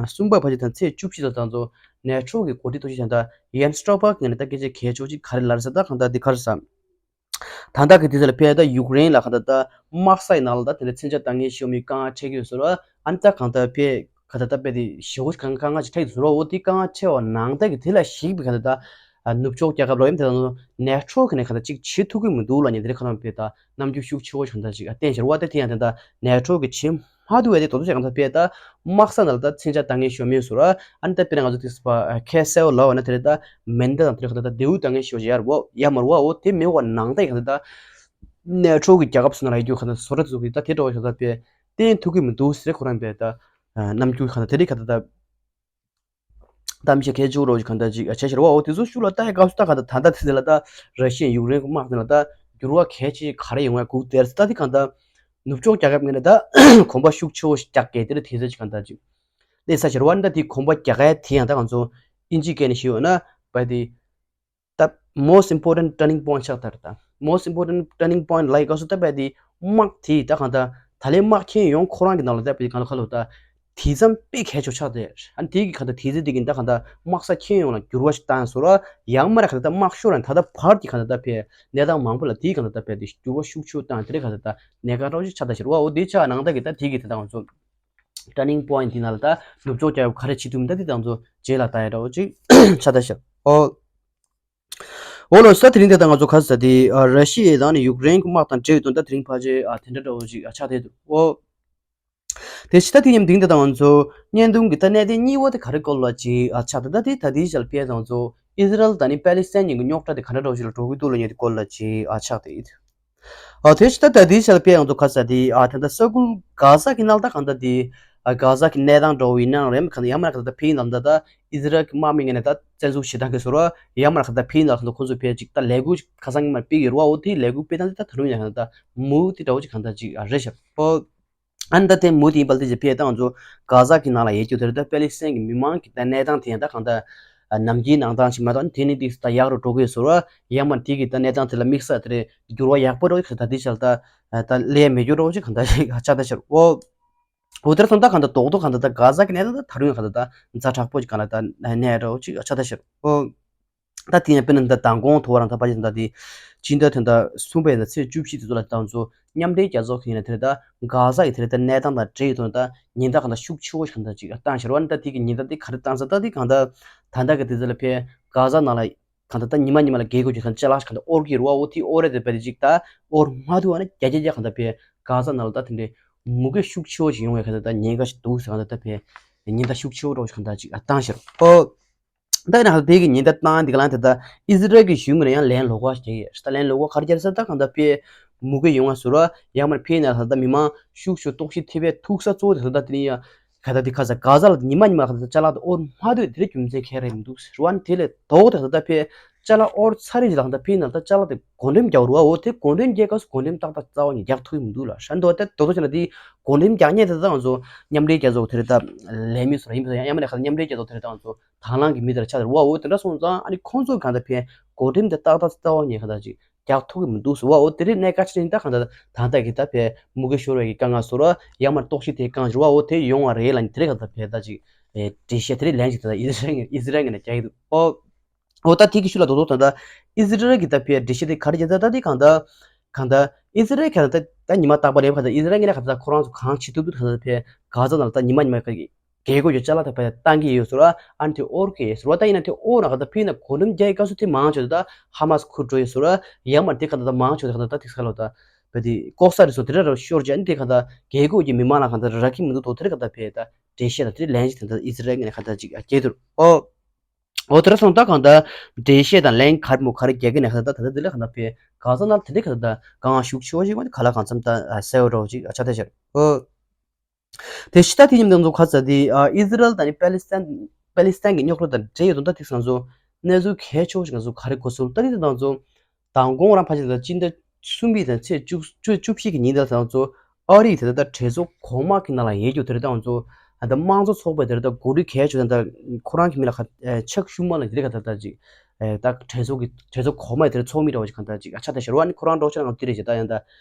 གསུམ་པ་ཕལ་ཆེར་ད་ཚེས་བཅུ་བཞི་ད་ད་ང་ཚོ་ནེ་ཊོ་གི་འགོ་ཁྲིད་ཐུག་ཤིང་ད་ཡན་སི་སྟོལ་པག་གི་ངོས་ནས་ད་སྐད་ཆ་གལ་ཆེ་བོ་ཅིག་ག་རེ་ལབ་ས་ད་གང་ད་དེ་ག་རེ་ས། ད་ད་གི་དེ་ཚོ་ལ་ཕེ་ད་ཡུཀ་རེན་ལ་གང་ད་ད་དམག་ས་ཡི་ནང་ལ་ད་དེ་འདྲ་མཚོན་ཆ་བཏང་མཁན་ཤོ་མི་དཀའ་ངལ་འཕྲད་ཀྱི་ཡོད་ཟེར་བ་ཨ་ནི་ད་གང་ད་ཕེ། ག་ད་ལྟ་དཔེ་དེ་ཞེ་པོ་ཅིག་དཀའ་ངལ་ཅིག་འཕྲད་ཀྱི་འདུག་ཟེར་བ་འོ་དེ་དཀའ་ངལ་འཕྲད་པ་ནང་ལྟར་གྱི་དེ་ལ་གཞིགས་པའི་ག་ད་ལྟ་ནུབ་ཕྱོགས་རྒྱལ་ཁབ་ལ་ཡིན་དེ་ད་ནེ་ཊོ་གི་ནས་ག་ད་ཅིག་བྱེད་ཐུབ་ཀྱི་མི་འདུག་ལབ་ནས་དེ་རིང་ཁ་ནང་དཔེ་ད་རྣམ་འགྱུར་ཤུགས་ཆེ་བོ་ཞིག་ག་ད་བསྟན་ཤར་བ་དེ་དེ་ཡང་དེ་ད་ནེ་ཊོ་གི་བྱེད་མ་ཐུབ་པའི་དེ་དོ་དོ་ཞིག་ག་ད་དཔེ་ད་དམག་ས་ནང་ལ་ད་མཚོན་ཆ་བཏང་མཁན་ཤོ་མེད་ཟེར་བ་ཨ་ནི་ད་དཔེར་ན་ང་ཚོ་དེ་ཁ་གསལ་བོ་ལབ་པ་ན་དེ་རིང་ད་མེ་མདའ་དང་དེ་རིང་ག་ད་ད་མདེའུ་བཏང་མཁན་ཤོ་ཞིག་ཡར་བ་ཡར་མར་བ་འོ་དེ་མེད་པ་ནང་ལྟར་གྱི་ག་ད་ད་ནེ་ཊོ་གི་རྒྱལ་ཁབ་ཚོ་ནང་ལ་ཡོད་རྒྱུ་ག་ད་བཟོ་གྲྭ་དེ་ཚོ་གི་ད་དེ་འདྲ་བ་ཞིག་ད་དཔེ་བསྟན་ཐུབ་ཀྱི་མི་འདུག་ཟེར་ཁོ་རང་པས་ད་རྣམ་འགྱུར་གང་ལྟར་དེ་རིགས་ག་ད་ད་གཏམ་བཤད་གལ་ཆེ་བོ་རོགས་ཀྱི་གང་ལྟར་ཅིག་བྱས་ཤར་བ་འོ་དེ་ཚོ་ཤུགས་ལ་ལྟ་ཡ་སྐབས་སུ་ད་ག་ད་ད་ལྟ་དེ་ཚོ་ལ་ད་ར་ཤི་ཡ་ཡུཀ་རེན་གྱི་དམག་དེ་ལ་ད་འགྱུར་བ་གལ་ཆེ་ག་རེ་ཡོང་བའི་སྒུག་དེར་ད་དེ་གང་ལྟར་ནུབ་ཕྱོགས་རྒྱལ་ཁབ་ངོས་ནས་ད་གོམ་པ་ཤུགས་ཆེ་བོ་ཞིག་རྒྱག་གི་དེ་ལ་དེ་ཚོ་ཅིག་གང་ལྟར་ཅིག་གནས་ས་ཤར་བ་ནི་ད་དེ་གོམ་པ་རྒྱག་ཡ་དེ་ཡང་ད་ང་ཚོ་ཨིན་ཇིའི་སྐད་ནས་ཞུས་ཡོད་ན་བ་དེ། ད་most important turning point ཆགས་ཐར་ད། most important turning point ལ་ཡི་སྐབས་སུ་ད་བས་དེ་དམག་དེ་ད་གང་ད་ད་ལན་དམག་ཁྱེར་ཡོང་ཁོ་རང་གི་ནང་ལ་ད་བས་གང་ལ་ཁ་ལོ་ད་དེ་ཙམ་དཔེ་གལ་ཆེ་ཆགས་ཏེ་ཨ་དེ་གི་གང་ད་དེ་ཚེ་དེ་གི་ད་གང་ད་དམག་ས་ཁྱེར་ཡོང་ལ་འགྱུར་བ་ཞིག་བཏང་སོ་ར་ཡང་མ་ར་གང་ད་དམག་ཤོར་ར་ད་ད་བར་གྱི་གང་ད་ད་བས་གནས་སྟངས་མང་པོ་ལ་དེ་གང་ད་ད་བས་དེ་འགྱུར་བ་ཤུགས་ཆེ་བཏང་དེ་རེ་གང་ད་ད་གནས་ག་རོ་ཞིག་ཆགས་ད་ཤར་བ་འོ་དེ་ཆགས་ནང་ད་གི་ད་དེ་གི་ད་ད་ང་ཚོ་turning point དེ་ནང་ལ་ད་ནུབ་ཕྱོགས་རྒྱལ་ཁབ་ག་རེ་བྱེད་ཐུབ་མིན་ད་དེ་ད་ང་ཚོ་རྗེས་ལ་ད་ཡ་འདྲ་བོ་ཅིག་ཆགས་ད་ཤར་ཨོ། འོ་ལོ་ས་དེ་རིང་དེ་དང་ང་ཚོ་ཁ་ས་དེ་ཨ་ར་ཤི་ཡ་དང་ནི་ཡུཀ་རེན་གྱི་དམག་དང་འབྲེལ་ཡོད་དོན་དག་དེ་རིང་ཕལ་ཆེར་ཨ་དེ་འདྲ་འདྲ་བོ་ཞིག་ཨ་ཆགས་བསྡད་འདུག་འོ། དེ་ཕྱི་ད་དེ་མཉམ་དེང་དེ་དང་ང་ཚོ་བརྙན་ཐུང་གི་ད་གནད་དོན་གཉིས་པ་དེ་ག་རེ་སྐོར་ལ་ཅིག་ཨ་ཆགས་བསྡད་ད་དེ་ད་དེའི་ཞལ་པས་དང་ང་ཚོ་ཨི་ཟི་རལ་དང་ནི་པེ་ལི་སི་ཐན་གཉིས་ཀྱི་རྙོག་དྲ་དེ་ག་འདྲ་འདྲ་བོ་ཞིག་ལ་འགྲོ་གི་འདུག་ལ་ཉེ་དེ་སྐོར་ལ་ཅིག་ཨ་ཆགས་བསྡད་ཡོད། ཨ་དེ་ཕྱི་ད་ད་དེའི་ཞལ་པས་ང་ཚོ་ཁ་ས་དེ་ཨ་ད་ད་ས་ཁུལ་གྷ་ཟ་གི་ནང་ད་གང་ད་དེ་ཨ་གྷ་ཟ་གི་གནས་སྟངས་འདྲ་བོ་ཡིན་ན་རེད་གང་ད་ཡང་མ་གང་ད་ཕེ་ཡིན་ལ་ད་ད། ཨི་ཟི་རལ་གྱི་དམག་མི་ངོས་ནས་ད་བཙན་འཛུལ་བྱེད་སྟངས་ཀྱི་བཟོ་འདྲ་ཡང་མ་ར་གང་ལྟར་ཕེ་ཡིན་ལ་གང་ལྟར་ཁོང་ཚོས་ཕེ་ཅིག་ད་ལས་འགུལ་ཁ་སང་ཉི་མར་སྤེལ་ཡོད་རེད་བ། འོ་དེའི་ལས་འགུལ་སྤེལ་སྟངས་དེ་ད་ད་རུང་ཡང་གང་ལྟར་མུ་དེ་འདྲ་བོ་ཅིག་གང་ལྟར་ཅིག་རེད་ཤག་ཨོ། ཨ་ནི་ད་དེ་མུ་དེ་ཡིན་པ་ལ་དེ་ཅིག་ཕེ་ད་ང་ཚོ་གྷ་ཟ་གི་ནང་ལ་ཡོད་རྒྱུ་དེ་རེད། ད་པེ་ལི་སི་ཐན་གྱི་མི་མང་གི་ད་གནས་སྟངས་དེ་ཡང་ད་གང་ལྟར་ནམ་རྒྱུན་ནང་ཐང་ཞིག་མ་གཏོགས་དེ་ནི་ཏིག་ད་ཡག་རུ་འགྲོ་གི་ཡོད་བཟོ་འདྲ་ཡང་མ་དེ་གི་ད་གནས་སྟངས་དེ་ལ་དམིགས་བསལ་དེ་རེད་འགྱུར་བ་ཡག་པོ་འགྲོ་གི་ད་དེ་ཆ་ལ་ད་ད་ལས་མེད་རྒྱུ་འདྲ་བོ་ཅིག་གང་ལྟར་ཅིག་ཆགས་ད་ཤག་ཨོ། འོ་དེར་སོང་ད་གང་ལྟར་རྡོག་རྡོག་གང་ལྟར་ད་གྷ་ཟ་གི་གནས་སྟངས་ད་ད་རུང་གང་ལྟར་ད་ཛ་དྲག་པོ་ཅིག་གང་ལ་ད་གནས་འདྲ་བོ་ཅིག་ཆགས་ད་ཤར་ཨོ། ད་དེ་ཡང་དཔེར་ན་ད་མདང་དགོང་ཐོ་བ་རང་ད་པ་ཅིག་ད་དེ་སྤྱི་ཟླ་དོན་ད་གསུམ་པའི་ད་ཚེས་བཅུ་བཞི་དེ་ཚོ་ལ་ད་ང་ཚོ་མཉམ་འབྲེལ་རྒྱལ་ཚོགས་ཀྱི་ཡིན་ན་དེར་ད་གྷ་ཟ་ཡི་དེར་ད་གནས་སྟངས་དང་འབྲེལ་ཡོད་དོན་ད་ཉེན་བརྡ་གང་ལྟར་ཤུགས་ཆེ་བོ་ཞིག་གང་ལྟར་ཅིག་བཏང་ཤར་བ་ནི་ད་དེ་གི་ཉེན་བརྡ་དེ་ག་རེ་བཏང་ས་ད་དེ་གང་ལྟར་ད་ལྟ་གི་དེ་ཚོ་ལ་ཕེ་གྷ་ཟ་ནང་ལ་གང་ལྟར་ད་ཉི་མ་ཉི་མ་ལ་རྒྱལ་སྒོ་ཅིག་གང་ཅ་ལག་ཞིག་གང་ལྟར་དབོར་གྱི་རེད་བ། འོ་དེ་དབོར་རེད་དེ་བས་དེ་ཅིག་ད་དབོར་མ་ཐུབ་བ་ན་རྒྱ་རྒྱ་རྒྱ་གང་ལྟར་བས་གྷ་ཟ་ནང་ལ་ད་དེ་འདྲའི་མུ་གེ་ཤུགས་ཆེ་བོ་ཞིག་ཡོང་བའི་གང་ལྟར་ད་ཉེན་ཁ་ཞིག་འདུག་ཟེར་གང་ལྟར་ད་བས་ཉེན་བརྡ་ཤུགས་ཆེ་བོ་རོགས་ཞིག་གང་ལྟར་ཅིག་བཏང་ཤར་ཨོ། ད་ཡིན་ན་ཧ་དེ་གི་ཉེན་བརྡ་བཏང་འདི་ག་ལ་དེ་ད་ཨི་ཟི་རལ་གྱི་གཞུང་ངོས་ནས་ཡང་ལན་ལོག་པ་ཞིག་རྒྱག་གི་ཡོད། ད་ལན་ལོག་པ་ག་རེ་རྒྱག་ས་ད་གང་ལྟར་བས་མུ་གེ་ཡོང་བ་ཟེར་བ་ཡང་མར་ཕེ་ཡིན་ན་ད་ལྟ་མི་མང་ཤུགས་ཆེ་ལྟོགས་ཤི་ཐེབས་པའི་ཐུག་ས་གཙོ་བོ་དེ་ད་ལྟ་དེ་ནི་ཡང་། ག་ད་དེ་ཁ་ས་གྷ་ཟ་ལ་ཉི་མ་ཉི་མ་ག་ད་ཅ་ལག་དེ་དབོར་མ་ཐུབ་དེ་རེ་རྒྱུ་མཚན་ག་རེ་མི་འདུག་ཟེར་བ་ནི་དེ་ལས་དོག་དེ་ག་ད་ཕེ་ཅ་ལག་དབོར་ཚར་རེ་ལ་ག་ད་ཕེ་ཡིན་ན་ད་ཅ་ལག་དེ་བགོ་འགྲེམས་རྒྱག་རུ་བ། འོ་དེ་བགོ་འགྲེམས་རྒྱག་སྐབས་སུ་བགོ་འགྲེམས་ཏག་ཏག་རྩ་བ་ནས་རྒྱག་ཐུབ་ཀྱི་མི་འདུག་ལ་ཧྲན་དོ་དེ་དོ་དོ་བྱས་ན་དེ་བགོ་འགྲེམས་རྒྱག་མཁན་དེ་ད་ང་ཚོ་མཉམ་འབྲེལ་རྒྱལ་ཚོགས་དེ་རེད། ད་ལས་མི་སོ་ར་ཡིན་པ་ཡང་ཡང་མ་ནས་ག་ད་མཉམ་འབྲེལ་རྒྱལ་ཚོགས་དེ་རེད། ད་ང་ཚོ་དང་བླངས་ཀྱི་མི་དེ་ལ་ཆགས་རུ་བ། འོ་དེ་འདྲ་སོང་ཙང་ཨ་ནི་ཁོང་ཚོ་ག་ད་ཕེ་བགོ་འགྲེམས་དེ་ཏག་ཏག་རྩ་བ་ནས་ག་ད་ཅིག་རྒྱག་ཐུབ་ཀྱི་མི་འདུག་ཟེར་བ། འོ་དེ་རིང་གནད་འགག་ཆེ་ཤོས་ད་གང་ལྟར་ད་ལྟ་གི་ད་ཕེ་མུ་གེ་ཤོར་བའི་གི་དཀའ་ངལ་ཟེར་བ་ཡང་མར་ལྟོགས་ཤི་དེ་རྐང་ཟེར་བ། འོ་དེ་ཡོང་བ་རེད་ལ་ནི་དེ་རིང་གང་ལྟར་ཕེ་ད་ཅིག་ཨེ་འགྲེལ་བཤད་དེ་རིང་ལན་ཅིག་ད་ལྟ་ཨི་ཟི་རལ་ཨི་ཟི་རལ་ངོས་ནས་རྒྱག་གི་འདུག་ཨོ། འོ་ད་དེ་གི་ཤུལ་ལ་རྡོག་རྡོག་ད་ལྟ་ཨི་ཟི་རལ་གི་ད་ཕེ་འགྲེལ་བཤད་དེ་ག་རེ་བྱས་ད་ད་དེ་གང་ལྟར་གང་ལྟར་ཨི་ཟི་རལ་གང་ལྟར་ད་ད་ཉི་མ་རྟག་པ་རེད། གང་ལྟར་ཨི་ཟི་རལ་ངོས་ནས་གང་ལྟར་ཁོ་རང་ཚོ་གང་བྱེད་ཐུབ་ཐུབ་གང་ལྟར་ཕེ་གྷ་ཟ་ནང་ལ་ད་ཉི་མ་ཉི་མ་གི་རྒྱལ་སྒོ་ཡོད་ཅ་ལག་དང་བས་བཏང་གི་ཡོད་ཟེར་བ། ཨ་ནི་དེ་དབོར་གི་ཡོད་ཟེར་བ། ད་ཡིན་ན་དེ་དབོར་ན་ག་ད་ཕེ་ན་བགོ་འགྲེམས་རྒྱག་གི་སྐབས་སུ་དེ་མང་ཆེ་ད་ཧ་མ་སི་ཁུར་འགྲོ་ཡོད་ཟེར་བ། ཡང་མ་དེ་ག་ད་མང་ཆེ་ད་ག་ད་ད་དེ་ས་ལོ་ད་བས་དེ་ལྐོག་ཟ་རེད་ཟེར་དེ་འདྲ་ར་ཤོར་རྗེས་ཨ་ནི་དེ་ག་ད་རྒྱལ་སྒོ་གི་མི་མང་ལ་ག་ད་རག་གི་མི་འདུག་དོ་དེ་རེད། ག་ད་ཕེ་ད་འགྲེལ་བཤད་དང་དེ་ལན་ཅིག་དེ་ད་ཨི་ཟི་རལ་ངོས་ནས་ག་ད་ཅིག་རྒྱག་འདུག་ཨོ། འོ་དེ་འདྲ་སོང་ད་གང་ལྟར་འགྲེལ་བཤད་དང་ལན་ག་རེ་མོ་ག་རེ་རྒྱག་གི་ནས་ག་ད་ད་ད་དེ་ལ་ག་ད་ཕེ་གྷ་ཟ་ནང་དེ་འདྲ་ག་ད་ད་དཀའ་ངལ་ཤུགས་ཆེ་བ་ཞིག་མ་དེ་ག་ལ་གང་འཚམ་ད་གསལ་བོ་འདྲ་བོ་ཅིག་ཆགས་བསྡད་ཤག་ཨོ། དེ་ཕྱི་ད་དེ་མཉམ་དུ་ང་ཚོ་ཁ་ཚ་དེ་ཨ་ཨི་ཟི་རལ་དང་ནི་པེ་ལི་སི་ཐན་པེ་ལི་སི་ཐན་གྱི་རྙོག་དྲ་དང་འབྲེལ་ཡོད་དོན་དག་དེ་ང་ཚོ་ གནས་ཚུལ་གལ་ཆེ་བོ་ཞིག་ང་ཚོ་ག་རེ་གོ་སོང་། ད་རེས་དེ་དང་ཚོ་མདང་དགོང་རང་ཕལ་ཆེར་ད་སྤྱི་ཟླ་གསུམ་པའི་ད་ཚེས་བཅུ་བཅུ་བཅུ་བཞི་གི་ཉིན་དེ་དང་ཚོ་ཨ་རིའི་དེ་ད་གྲོས་ཚོགས་གོང་མ་གི་ནང་ལ་ཡོད་རྒྱུ་དེ་རེད། ད་ང་ཚོ་ད་དམངས་གཙོ་ཚོགས་པའི་དེ་རེད། ད་གོ་སྒྲིག་གལ་ཆེ་ད་ཁོ་རང་གི་མི་ལ་ཁ་ཆག་ཤུ་མ་ལ་དེ་རེད། ག་ད་ད་ཅིག་ད་གྲོས་ཚོགས་ཀྱི་གྲོས་ཚོགས་གོང་མ་དེ་རེད། ཚོགས་མི་འདྲ་བོ་ཞིག་ག་ད་ཅིག་ཨ་ཆ་ད་ཤར་བ་ནི་ཁོ་རང་འགྲོ་ཆ་ང་དེ་རེད་ཅེ། ད་ཡང་ད་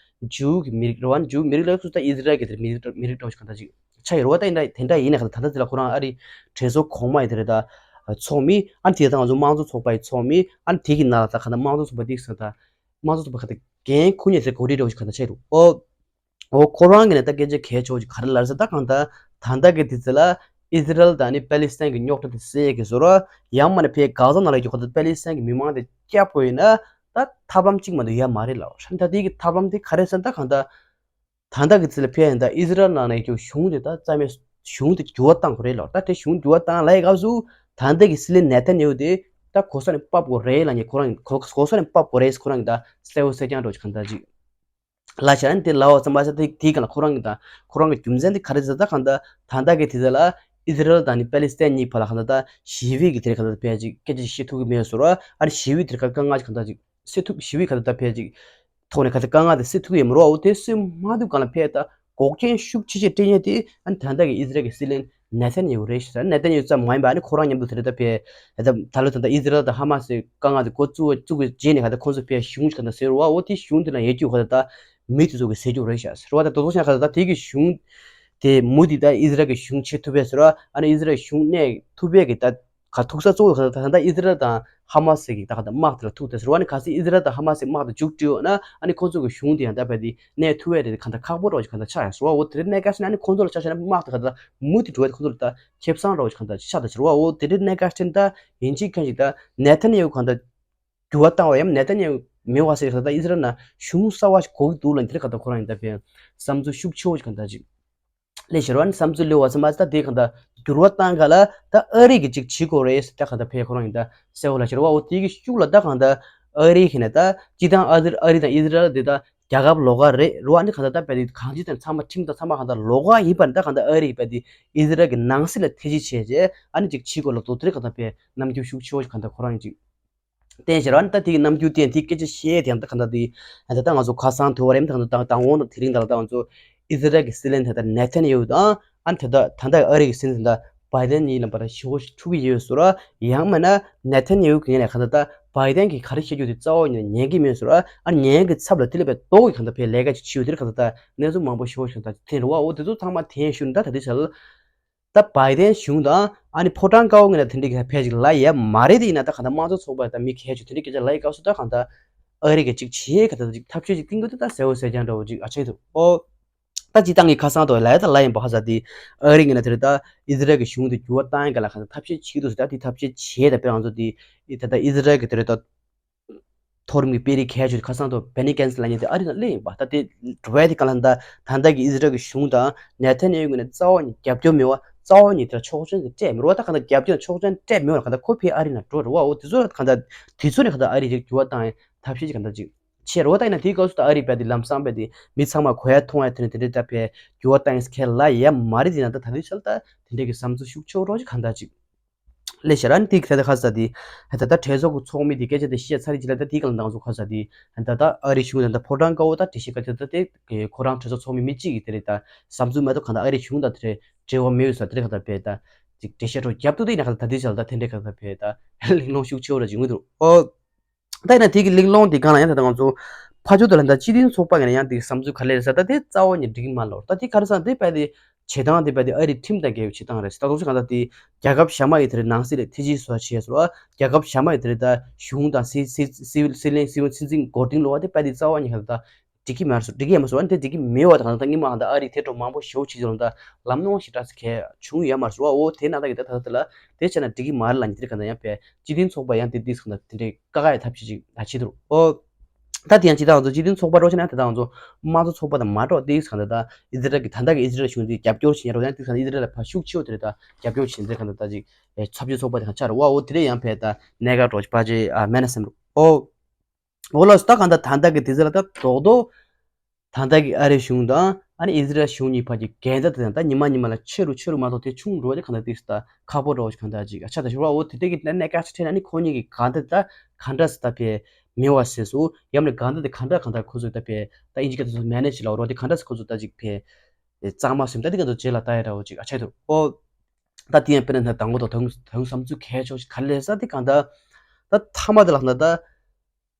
ཇུའུ་གི་མི་རིགས་རེད་བ། ཇུའུ་མི་རིགས་ལ་སུ་ད་ཨི་ཟི་རལ་གི་དེ་མི་རིགས་མི་རིགས་འདྲ་བོ་ཞིག་ག་ད་ཅིག་ཆ་ཡོད་རེད་བ། ད་ཡིན་ད་དེ་འདྲ་ཡིན་ནས་ག་ད་ད་ད་དེ་ལ་ཁོ་རང་ཨ་རི་གྲོས་ཚོགས་གོང་མ་ཡི་དེ་རེད། ད་ཚོགས་མི་ཨ་ནི་དེ་ད་ང་ཚོ་དམངས་གཙོ་ཚོགས་པ་ཡི་ཚོགས་མི་ཨ་ནི་དེ་གི་ནང་ལ་ད་ག་ད་དམངས་གཙོ་ཚོགས་པ་དེ་གི་ས་ད་དམངས་གཙོ་ཚོགས་པ་ག་ད་འགན་ཁུར་མཁན་ཟེར་གོ་སྒྲིག་འདྲ་བོ་ཞིག་ག་ད་ཆ་ཡོད་རེད། ཨོ། ཨོ་ཁོ་རང་གི་ནས་ད་སྐད་ཆ་གལ་ཆེ་བོ་ཅིག་ག་རེ་ལབ་ཟེར། ད་གང་ལྟར་ད་ལྟ་གི་དུས་ཚོད་ལ་ཨི་ཟི་རལ་དང་ནི་པེ་ལི་སི་ཐན་གྱི་རྙོག་དྲ་དེ་སེལ་ཡས་ཀྱི་བཟོ་འདྲ། ཡང་མིན་ན་ཕའི་གྷ་ཟ་ནང་ལ་ཡོད་ཁོ་ད་པེ་ལི་སི་ཐན་གྱི་མི་མང་དེ་སྐྱབས་དགོས་ཡིན་ན་ད་ཐབས་ལམ་གཅིག་མ་གཏོགས་ཡོད་མ་རེད་ལབ། ད་དེ་གི་ཐབས་ལམ་དེ་ག་རེ་ཟེར། ད་གང་ལྟར་ད་ལྟ་གི་དུས་ཚོད་ལ་ཕའི་ཡིན་ད་ཨི་ཟི་རལ་ནང་ལ་ཡོད་ཁྱོད་གཞུང་དེ་ད་རྩ་མེད་གཞུང་དེ་འགྱུར་བ་བཏང་དགོས་རེད་ལབ། ད་དེ་གཞུང་འགྱུར་བ་བཏང་ལབ་ཡས་སྐབས་སུ་ད་ལྟ་གི་སྲིད་བློན་ནེ་ཐན་ཡ་ཧུ་དེ་ད་གོ་ས་ནས་ཕབ་དགོས་རེད་ལབ་ནས་ཁོ་རང་གི་གོ་གོ་ས་ནས་ཕབ་དགོས་རེད། ཁོ་རང་གི་ད་གསལ་བོ་གསལ་རྐྱང་འདྲ་བོ་ཅིག་གང་ལྟར་ཅིག་ལབ་བྱས་ནས་དེ་ལབ་པ་ཙམ་པ་ས་དེ་དེའི་སྒང་ལ་ཁོ་རང་གི་ད་ཁོ་རང་གི་རྒྱུ་མཚན་དེ་ག་རེ་ཟེར། ད་གང་ལྟར་ད་ལྟ་གི་དུས་ཚོད་ལ་ཨི་ཟི་རལ་དང་ནི་པེ་ལི་སི་ཐན་གཉིས་བར་ལ་གང་ལྟར་ད་ཞི་བའི་གི་དེ་རེད། གང་ལྟར་ཕལ་ཆེར་སྐད་ཆ་བཤད་ཐུབ་ཀྱི་མེད་བཟོ་འདྲ། ཨ་ནི་ཞི་བའི་དེ་རེད། ག་དཀའ་ངལ་ཅིག་གང་ལྟར་ཅིག་སེལ་ཐུབ། ཞི་བའི་གང་ལྟར་ད་ཕལ་ཆེར་ཐོག་ནས་ག་ཚོད་དཀའ་ངལ་དེ་སེལ་ཐུབ་ཀྱི་ཡོད་མ་རེད་བ། འོ་དེ་སེལ་མ་ཐུབ་སྒང་ལ་ཕལ་ཆེར་ད་འགོག་རྐྱེན་ཤུགས་ཆེ་ཆེ་སྤྲད་མཁན་དེ་ཨ་ནི་ད་ལྟ་གི་ཨི་ཟི་རལ་གྱི་སྲིད་བློན་ནེ་ཐན་ཡ་ཧུ་རེད་ཤག་ནེ་ཐན་ཡ་ཧུ་ཙམ་མ་ཡིན་པ་ཨ་ནི་ཁོ་རང་མཉམ་དུ་དེ་རེད། ད་ཕལ་ཆེར་ད་ད་ལོ་ད་ལྟ་ཨི་ཟི་རལ་དང་ཧ་མ་སི་གི་དཀའ་ངལ་དེ་འགོ་བཙུགས་བཙུགས་པའི་རྗེས་ནས་ག་ད་ཁོང་ཚོ་ཕལ་ཆེར་གཞུང་ཞིག་ག་ད་ཟེར་བ། འོ་དེ་གཞུང་དེ་ལ་ཡོད་རྒྱུ་ག་ད་ད་མི་དེ་ཚོ་གི་ཟེར་རྒྱུ་རེད་ཤག་ཟེར་བ། ད་དེ་ཚོ་ཤ་ག་ད་ད་དེ་གི་གཞུང་དེ་མུ་མཐུད་ད་ཨི་ཟི་རལ་གྱི་གཞུང་བྱེད་ཐུབ་པའི་ཟེར་བ། ཨ་ནི་ཨི་ཟི་རལ་གཞུང་གནས་ཐུབ་པའི་གི་ད་ག་ཐུག་ས་གཙོ་བོ་ག་ད་ད་ཨི་ཟི་རལ་དང་ཧ་མ་སི་གི་ད་ག་ད་དམག་དེ་ལ་ཐུག་དེ་ཟེར་བ། ཨ་ནི་གལ་སྲིད་ཨི་ཟི་རལ་དང་ཧ་མ་སི་དམག་དེ་མཇུག་སྒྲིལ་ཡོད་ན་ཨ་ནི་ཁོང་ཚོ་གི་གཞུང་དེ་ཡང་ད་བས་དེ་གནས་ཐུབ་པའི་རེད། ག་ད་ཁག་པོ་འདྲ་བོ་ཞིག་ག་ད་ཆགས་ཡ་ཟེར་བ། འོ་དེ་རེད། གནས་གལ་སྲིད་ཨ་ནི་ཁོང་ཚོ་ལ་ཆ་བཞག་ན་དམག་དེ་ག་ད་མུ་མཐུད་འགྲོ་བའི་ཁོང་ཚོ་ལ་ད་ཁེ་བཟང་འདྲ་བོ་ཞིག་ག་ད་ཆགས་ད་ཟེར་བ། འོ་དེ་རེད། གནས་གལ་སྲིད་ད་ཡིན་གཅིག་མིན་གཅིག་ད་ནེ་ཐན་ཡ་ཧུ་ག་ད་འགྱུར་བ་བཏང་བ་ཡང་ནེ་ཐན་ཡ་ཧུ་མེད་པ་ཟེར་ག་ད་ཨི་ཟི་རལ་ནང་གཞུང་གསར་བ་ཞིག་དགོས་ཀྱི་འདུག་ལབ་དེ་རེད། ག་ད་ཁོ་རང་ཡིན་ད་བས་བསམ་ཚུལ་ཤུགས་ཆེ་བོ་ཞིག་ག་ད་ཅིག་ལས་བྱེད་རོགས་ནི་བསམ་ཚུལ་ལས་བ་ཚེ་མ་ཚེ་ད་དེ་གང་ལྟར་འགྱུར་བ་བཏང་ག་ལ་ད་ཨ་རི་གི་ཅིག་བྱེད་དགོས་རེད་ཟེར། ད་གང་ལྟར་ཕེ་ཁོ་རང་ཡིན་ད་གསལ་བོ་ལ་བྱེད་རོགས། འོ་དེ་གི་ཤུགས་ལ་ད་གང་ལྟར་ཨ་རི་གི་ནས་ད་སྤྱི་བཏང་ཨ་རི་ཨ་རི་དང་ཨི་ཟི་རལ་དེ་ད་རྒྱལ་ཁབ་ལོགས་ཀ་རེད་རོགས། ཨ་ནི་གང་ལྟར་ད་བས་དེ་གང་ཅི་དང་ཚང་མ་ཁྲིམས་དང་ཚང་མ་གང་ལྟར་ལོགས་ཀ་ཡིན་པ་ནི་ད་གང་ལྟར་ཨ་རི་བས་དེ་ཨི་ཟི་རལ་གི་ནང་སྲིད་ལ་ཐེ་ཇུས་བྱས་རྗེས་ཨ་ནི་ཅིག་བྱེད་དགོས་ལ་དོ་དེ་རེད། གང་ལྟར་ཕེ་རྣམ་འགྱུར་ཤུགས་ཆེ་བོ་ཞིག་གང་ལྟར་ཁོ་རང་ཡིན་ཅིག་བསྟན་བཞག་ར། ཨ་ནི་ད་དེ་གི་རྣམ་འགྱུར་བསྟན་དེ་སྐད་ཆ་བཤད་དེ་ཡང་ད་གང་ལྟར་དེ་ད་ལྟ་ང་ཚོ་ཁ་སང་དུ་བ་རེམ་ད་གང་ལྟར་དང་དང་འོང་དེ་རིང་ད་ལྟ་ང་ཚོ་ཨི་ཟི་རལ་གྱི་སྲིད་བློན་ད་ལྟ་ནེ་ཐན་ཡ་ཧུ་དང་ཨ་ནི་ད་ལྟ་ད་ལྟ་ཨ་རི་གི་སྲིད་བློན་ད་ལྟ་བྷའི་ཏན་གཉིས་ལ་བར་ཞི་བོ་ཞིག་འཁྲུག་གི་ཡོད་ཟེར་ར། ཡང་མིན་ན་ནེ་ཐན་ཡ་ཧུ་གི་ངོས་ནས་གང་ལྟར་ད་བྷའི་ཏན་གྱིས་ག་རེ་བཤད་རྒྱུ་དེ་རྩ་བ་ཉིད་ནས་ཉན་གི་མེད་ཟེར་ར། ཨ་ནི་ཉན་གི་ཚབ་ལ་དེ་ལ་བས་ལྡོག་གི་གང་ལྟར་བས་ལས་ཀ་ཅིག་བྱེད་ཡོད་དེ་གང་ལྟར་ད་གནས་ཚུལ་མང་པོ་ཞི་བོ་ཞིག་ད་འཐེན་རུ་བ། འོ་དེ་ཚོ་ཚང་མ་འཐེན་ཞུ་ན་ད་ད་དེ་བྱ་ལ། ད་བྷའི་ཏན་གཞུང་དང་ཨ་ནི་ཕོ་བྲང་དཀར་པོ་ངོས་ནས་དེ་འདྲའི་གི་ཕལ་ཆེར་ལབ་ཡ་མ་རེད། དེ་ཡིན་ན་ད་གང་ལྟར་དམངས་གཙོ་ཚོགས་པ་དང་མི་གལ་ཆེ་དེ་འདྲའི་སྐད་ཆ་ལབ་ཡ་སྐབས་སུ་ད་གང་ལྟར་ཨ་རི་གི་ཅིག་བྱེད་ག་ད་ཅིག་ཐབས་ཤེས་ཅིག་བཏིང་དགོས་དེ་ད་གསལ་བོ་གསལ་རྐྱང་འདྲ་བོ་ཅིག་ཨ་ཆེན་འདུག་ཨོ། ད་སྤྱི་བཏང་གི་ཁ་སང་དུ་ལབ་ཡ་ད་ལབ་ཡིན་པ། ཁ་ས་དེ་ཨ་རི་ངོས་ནས་དེ་རེད། ད་ཨི་ཟི་རལ་གི་གཞུང་དེ་འགྱུར་བ་བཏང་ཡ་ག་ལ་གང་ལྟར་ཐབས་ཤེས་བྱེད་ཀྱི་འདུག་ཟེར། ད་དེ་ཐབས་ཤེས་བྱེད་ད་དཔེ་ང་ཚོ་དེ་ད་ད་ཨི་ཟི་རལ་གི་དེ་རེད་ད། མཐོ་རིམ་གྱི་དཔོན་རིགས་གལ་ཆེ་ཁ་སང་དུ་བེ་ནི་གྷན་ཛི་ལབ་མཁན་དེ་ཨ་རི་ནང་སླེབས་ཡིན་པ། ད་དེ་འགྲོ་བའི་དེ་ག་ལ་ད་ད་ལྟ་གི་ཨི་ཟི་རལ་གྱི་གཞུང་དང་ནེ་ཐན་ཡ་ཧུ་ངོས་ནས་རྩ་བ་ཉིད་རྒྱབ་སྐྱོར་མེད་པ། རྩ་བ་ཉིད་དེ་ལ་ཆོག་མཆན་གྱི་སྤྲད་མེད་པ། ད་ག་ད་རྒྱབ་སྐྱོར་ཆོག་མཆན་སྤྲད་མེད་པ་ལ་ག་ད་ཁོ་ཕེ་ཨ་རི་ནང་འགྲོ་རེད་བ། འོ་དེ་ཚོ་ག་ད་དེ་ཚོ་ནས་ག་ད་ཨ་རི་ཅིག་འགྱུར་བ་བཏང་ཡ་ཐབས་ཤེས་ཅིག་ག་ད་ཅིག་བྱས་རེད་བ། ད་ཡིན་ན་དེའི་སྐབས་སུ་ད་ཨ་རི་བས་དེ་ལམ་སང་བས་དེ་མི་ཚང་མ་གོ་ཡ་མཐོང་ཡ་དེ་ནས་དེ་འདྲའི་ད་ཕེ་འགྱུར་བ་བཏང་ཡ་ཁས་ལ་ཡ་མ་རེད། དེ་ན་ད་ད་དུས་ཚོད་ད་དེ་འདྲའི་གི་བསམ་ཚུལ་ཤུགས་ཆེ་བོ་རོགས་ཅིག་ག་ད་ཅིག་ལས་བྱེད་རང་དེ་ག་ད་ཁ་ས་དེ་ད་ལྟ་གྲོས་ཚོགས་ཀྱི་ཚོགས་མི་དེ་སྐད་ཆ་དེ་བཤད་ཚར་རེད་ཅི་ལ། ད་དེ་ག་ལ་ང་ཚོ་ཁ་ས་དེ་ད་ལྟ་ཨ་རི་གཞུང་ད་ལྟ་ཕོ་བྲང་དཀར་པོ་ད་འགྲེལ་བཤད་ག་དེ་ད་དེ་ཁོ་རང་གྲོས་ཚོགས་ཚོགས་མི་མི་གཅིག་གིས་དེ་རེད་ད་བསམ་ཚུལ་མ་གཏོགས་ག་ད་ཨ་རི་གཞུང་དང་དེ་རེད་འབྲེལ་བ་མེད་ས་དེ་རེད། ག་ད་བས་ད་ཅིག་འགྲེལ་བཤད་འགྲོ་རྒྱབ་ཏུ་དེ་ན་ག་ད་ད་དེ་བྱ་ལ་ད་དེ་འདྲས་ག་ད་བས་ད་གླེང་སློང་ཤུགས་ཆེ་བོ་ར་ཅིག་ཡོང་གི་འདུག་ཨོ། ད་ཡིན་ན་དེ་གི་གླེང་སློང་དེ་གང་ལ་ཡང་ད་ལྟ་ང་ཚོ་ཕ་ཆོས་དུ་ལ་ད་སྤྱི་མཐུན་ཚོགས་པ་གི་ནས་ཡང་དེ་གི་བསམ་ཚུལ་ག་ལེར་ཟ་ད་དེ་རྩ་བ་ཉིད་འགྲིག་གི་མ་ལོར། ད་དེ་ག་རེ་ཟ་དེ་བས་དེ་བྱེད་སྟངས་དེ་བས་དེ་ཨ་རི་ཁྲིམས་དང་འགལ་བའི་བྱེད་སྟངས་རེད། ད་དུང་སུ་གང་ལྟར་དེ་རྒྱལ་ཁབ་གཞན་མ་ཡི་དེ་རེད་ནང་སྲིད་ལ་ཐེ་ཇུས་བཟོ་བྱས་སོ། རྒྱལ་ཁབ་གཞན་མ་ཡི་དེ་རེད་ད་གཞུང་དང་སྲིད་སྲིད་སྲིད་སྲིད་བློན་སྲིད་བློན་སྲིད་འཛིན་འགོ་འདྲེན་ལོག་པ་དེ་བས་དེ་རྩ་བ་ཉིད་ག་ད་འགྲིག་གི་མ་རེད་སོ། འགྲིག་གི་ཡོད་མ་སོ། ཨ་ནི་དེ་འགྲིག་གི་མེད་བ་དང་ད་སྔོན་མ་གང་ལྟར་ཨ་རི་དེ་འགྲོ་མང་པོ་ཞེ་པོ་བྱེད་ཀྱི་ཡོད་ལ་ད་ལམ་ལྷོང་ཞེ་དྲག་ཟེར་གལ་བྱུང་ཡོད་མ་རེད་སོ། འོ་དེ་ན་ད་གི་ད་ད་ད་ལ་དེ་བྱས་ན་འགྲིག་གི་མ་རེད་ལབ་ནི་དེ་ག་ད་ཡང་བས་སྤྱི་མཐུན་ཚོགས་པ་ཡང་དེ་དེ་ག་ད་དེ་འདྲའི་དཀའ་ཁག་ཡི་ཐབས་ཤེས་ཅིག་ད་བྱེད་དུ་རུ། འོ་ད་དེ་ཡང་སྤྱི་བཏང་ང་ཚོ་སྤྱི་མཐུན་ཚོགས་པ་རོགས་བྱས་ན་དེ་ད་ང་ཚོ་དམངས་གཙོ་ཚོགས་པ་དང་མ་འགྲོ་དེ་ག་ད་ད་ཨི་ཛི་རལ་གི་ད་ད་གི་ཨི་ཛི་རལ་གཞུང་དེ་རྒྱབ་སྐྱོར་བྱེད་ཡ་རོགས་ཡང་དེ་ག་ད་ཨི་ཛི་རལ་ལ་ཕར་ཤུགས་ཆེ་བོ་དེ་རེད་ད་རྒྱབ་སྐྱོར་བྱེད་དེ་ག་ད་ད་ཅིག་ཚབ་ཆེ་ཚོགས་པ་དེ་ག་ཆགས་རེད་བ། འོ་དེ་རེད་ཡང་བས་ད་གནད་འགག་འགྲོ་ཅིག་ཕར་ཅིག་ཨ་མེད་ན་སེམས་རུ། འོ། འོ་ལགས་སོ། ད་གང་ལྟར་ད་ལྟ་གི་དུས་ཚོད་ལ་ད་རྡོག་རྡོག་ད་ལྟ་གི་ཨ་རིའི་གཞུང་དང་ ཨ་ནི་ཨི་ཟི་རལ་གཞུང་གཉིས་བར་གྱི་འགལ་ཟླ་དེ་དང་ད་ཉི་མ་ཉི་མ་ལ་ཆེ་རུ་ཆེ་རུ་མ་གཏོགས་དེ་ཆུང་འགྲོ་བ་དེ་གང་ལྟར་ཏིག་ད་ཁག་པོ་འགྲོ་བ་ཞིག་གང་ལྟར་ཅིག་ཨ་ཆ་ད་ཞུ་བ་འོ་དེ་དེ་གི་གནད་འགག་ཆ་ཁྲེལ་ན་ནི་ཁོ་གཉིས་ཀྱི་གང་ལྟར་ད་གང་འདྲ་སེ་ད་ཕེ་མེད་པ་ཟེར་སུ་ཡང་ན་གང་ལྟར་དེ་གང་འདྲ་གང་ལྟར་ཁོ་ཚོས་ད་ཕེ་ད་ཨིན་ཇི་སྐད་དུ་མེ་ནེ་ཇི་ལ་འོ་རོ་དེ་གང་འདྲ་སེ་ཁོ་ཚོས་ད་ཅིག་ཕེ་གཙང་མ་སེམས་ད་དེ་ག་ཚོད་རྗེས་ལ་ལྟ་ཡ་འདྲ་བོ་ཅིག་ཨ་ཆ་དུ་ཨོ། ད་དེ་ཡང་དཔེར་ན་ད་དང་པོ་དང་དང་བསམ་ཚུལ་གལ་ཆེ་ཤོས་ག་ལས་ས་དེ་གང་ད་ད་ཐ་མ་དེ་ལ་ད་ད་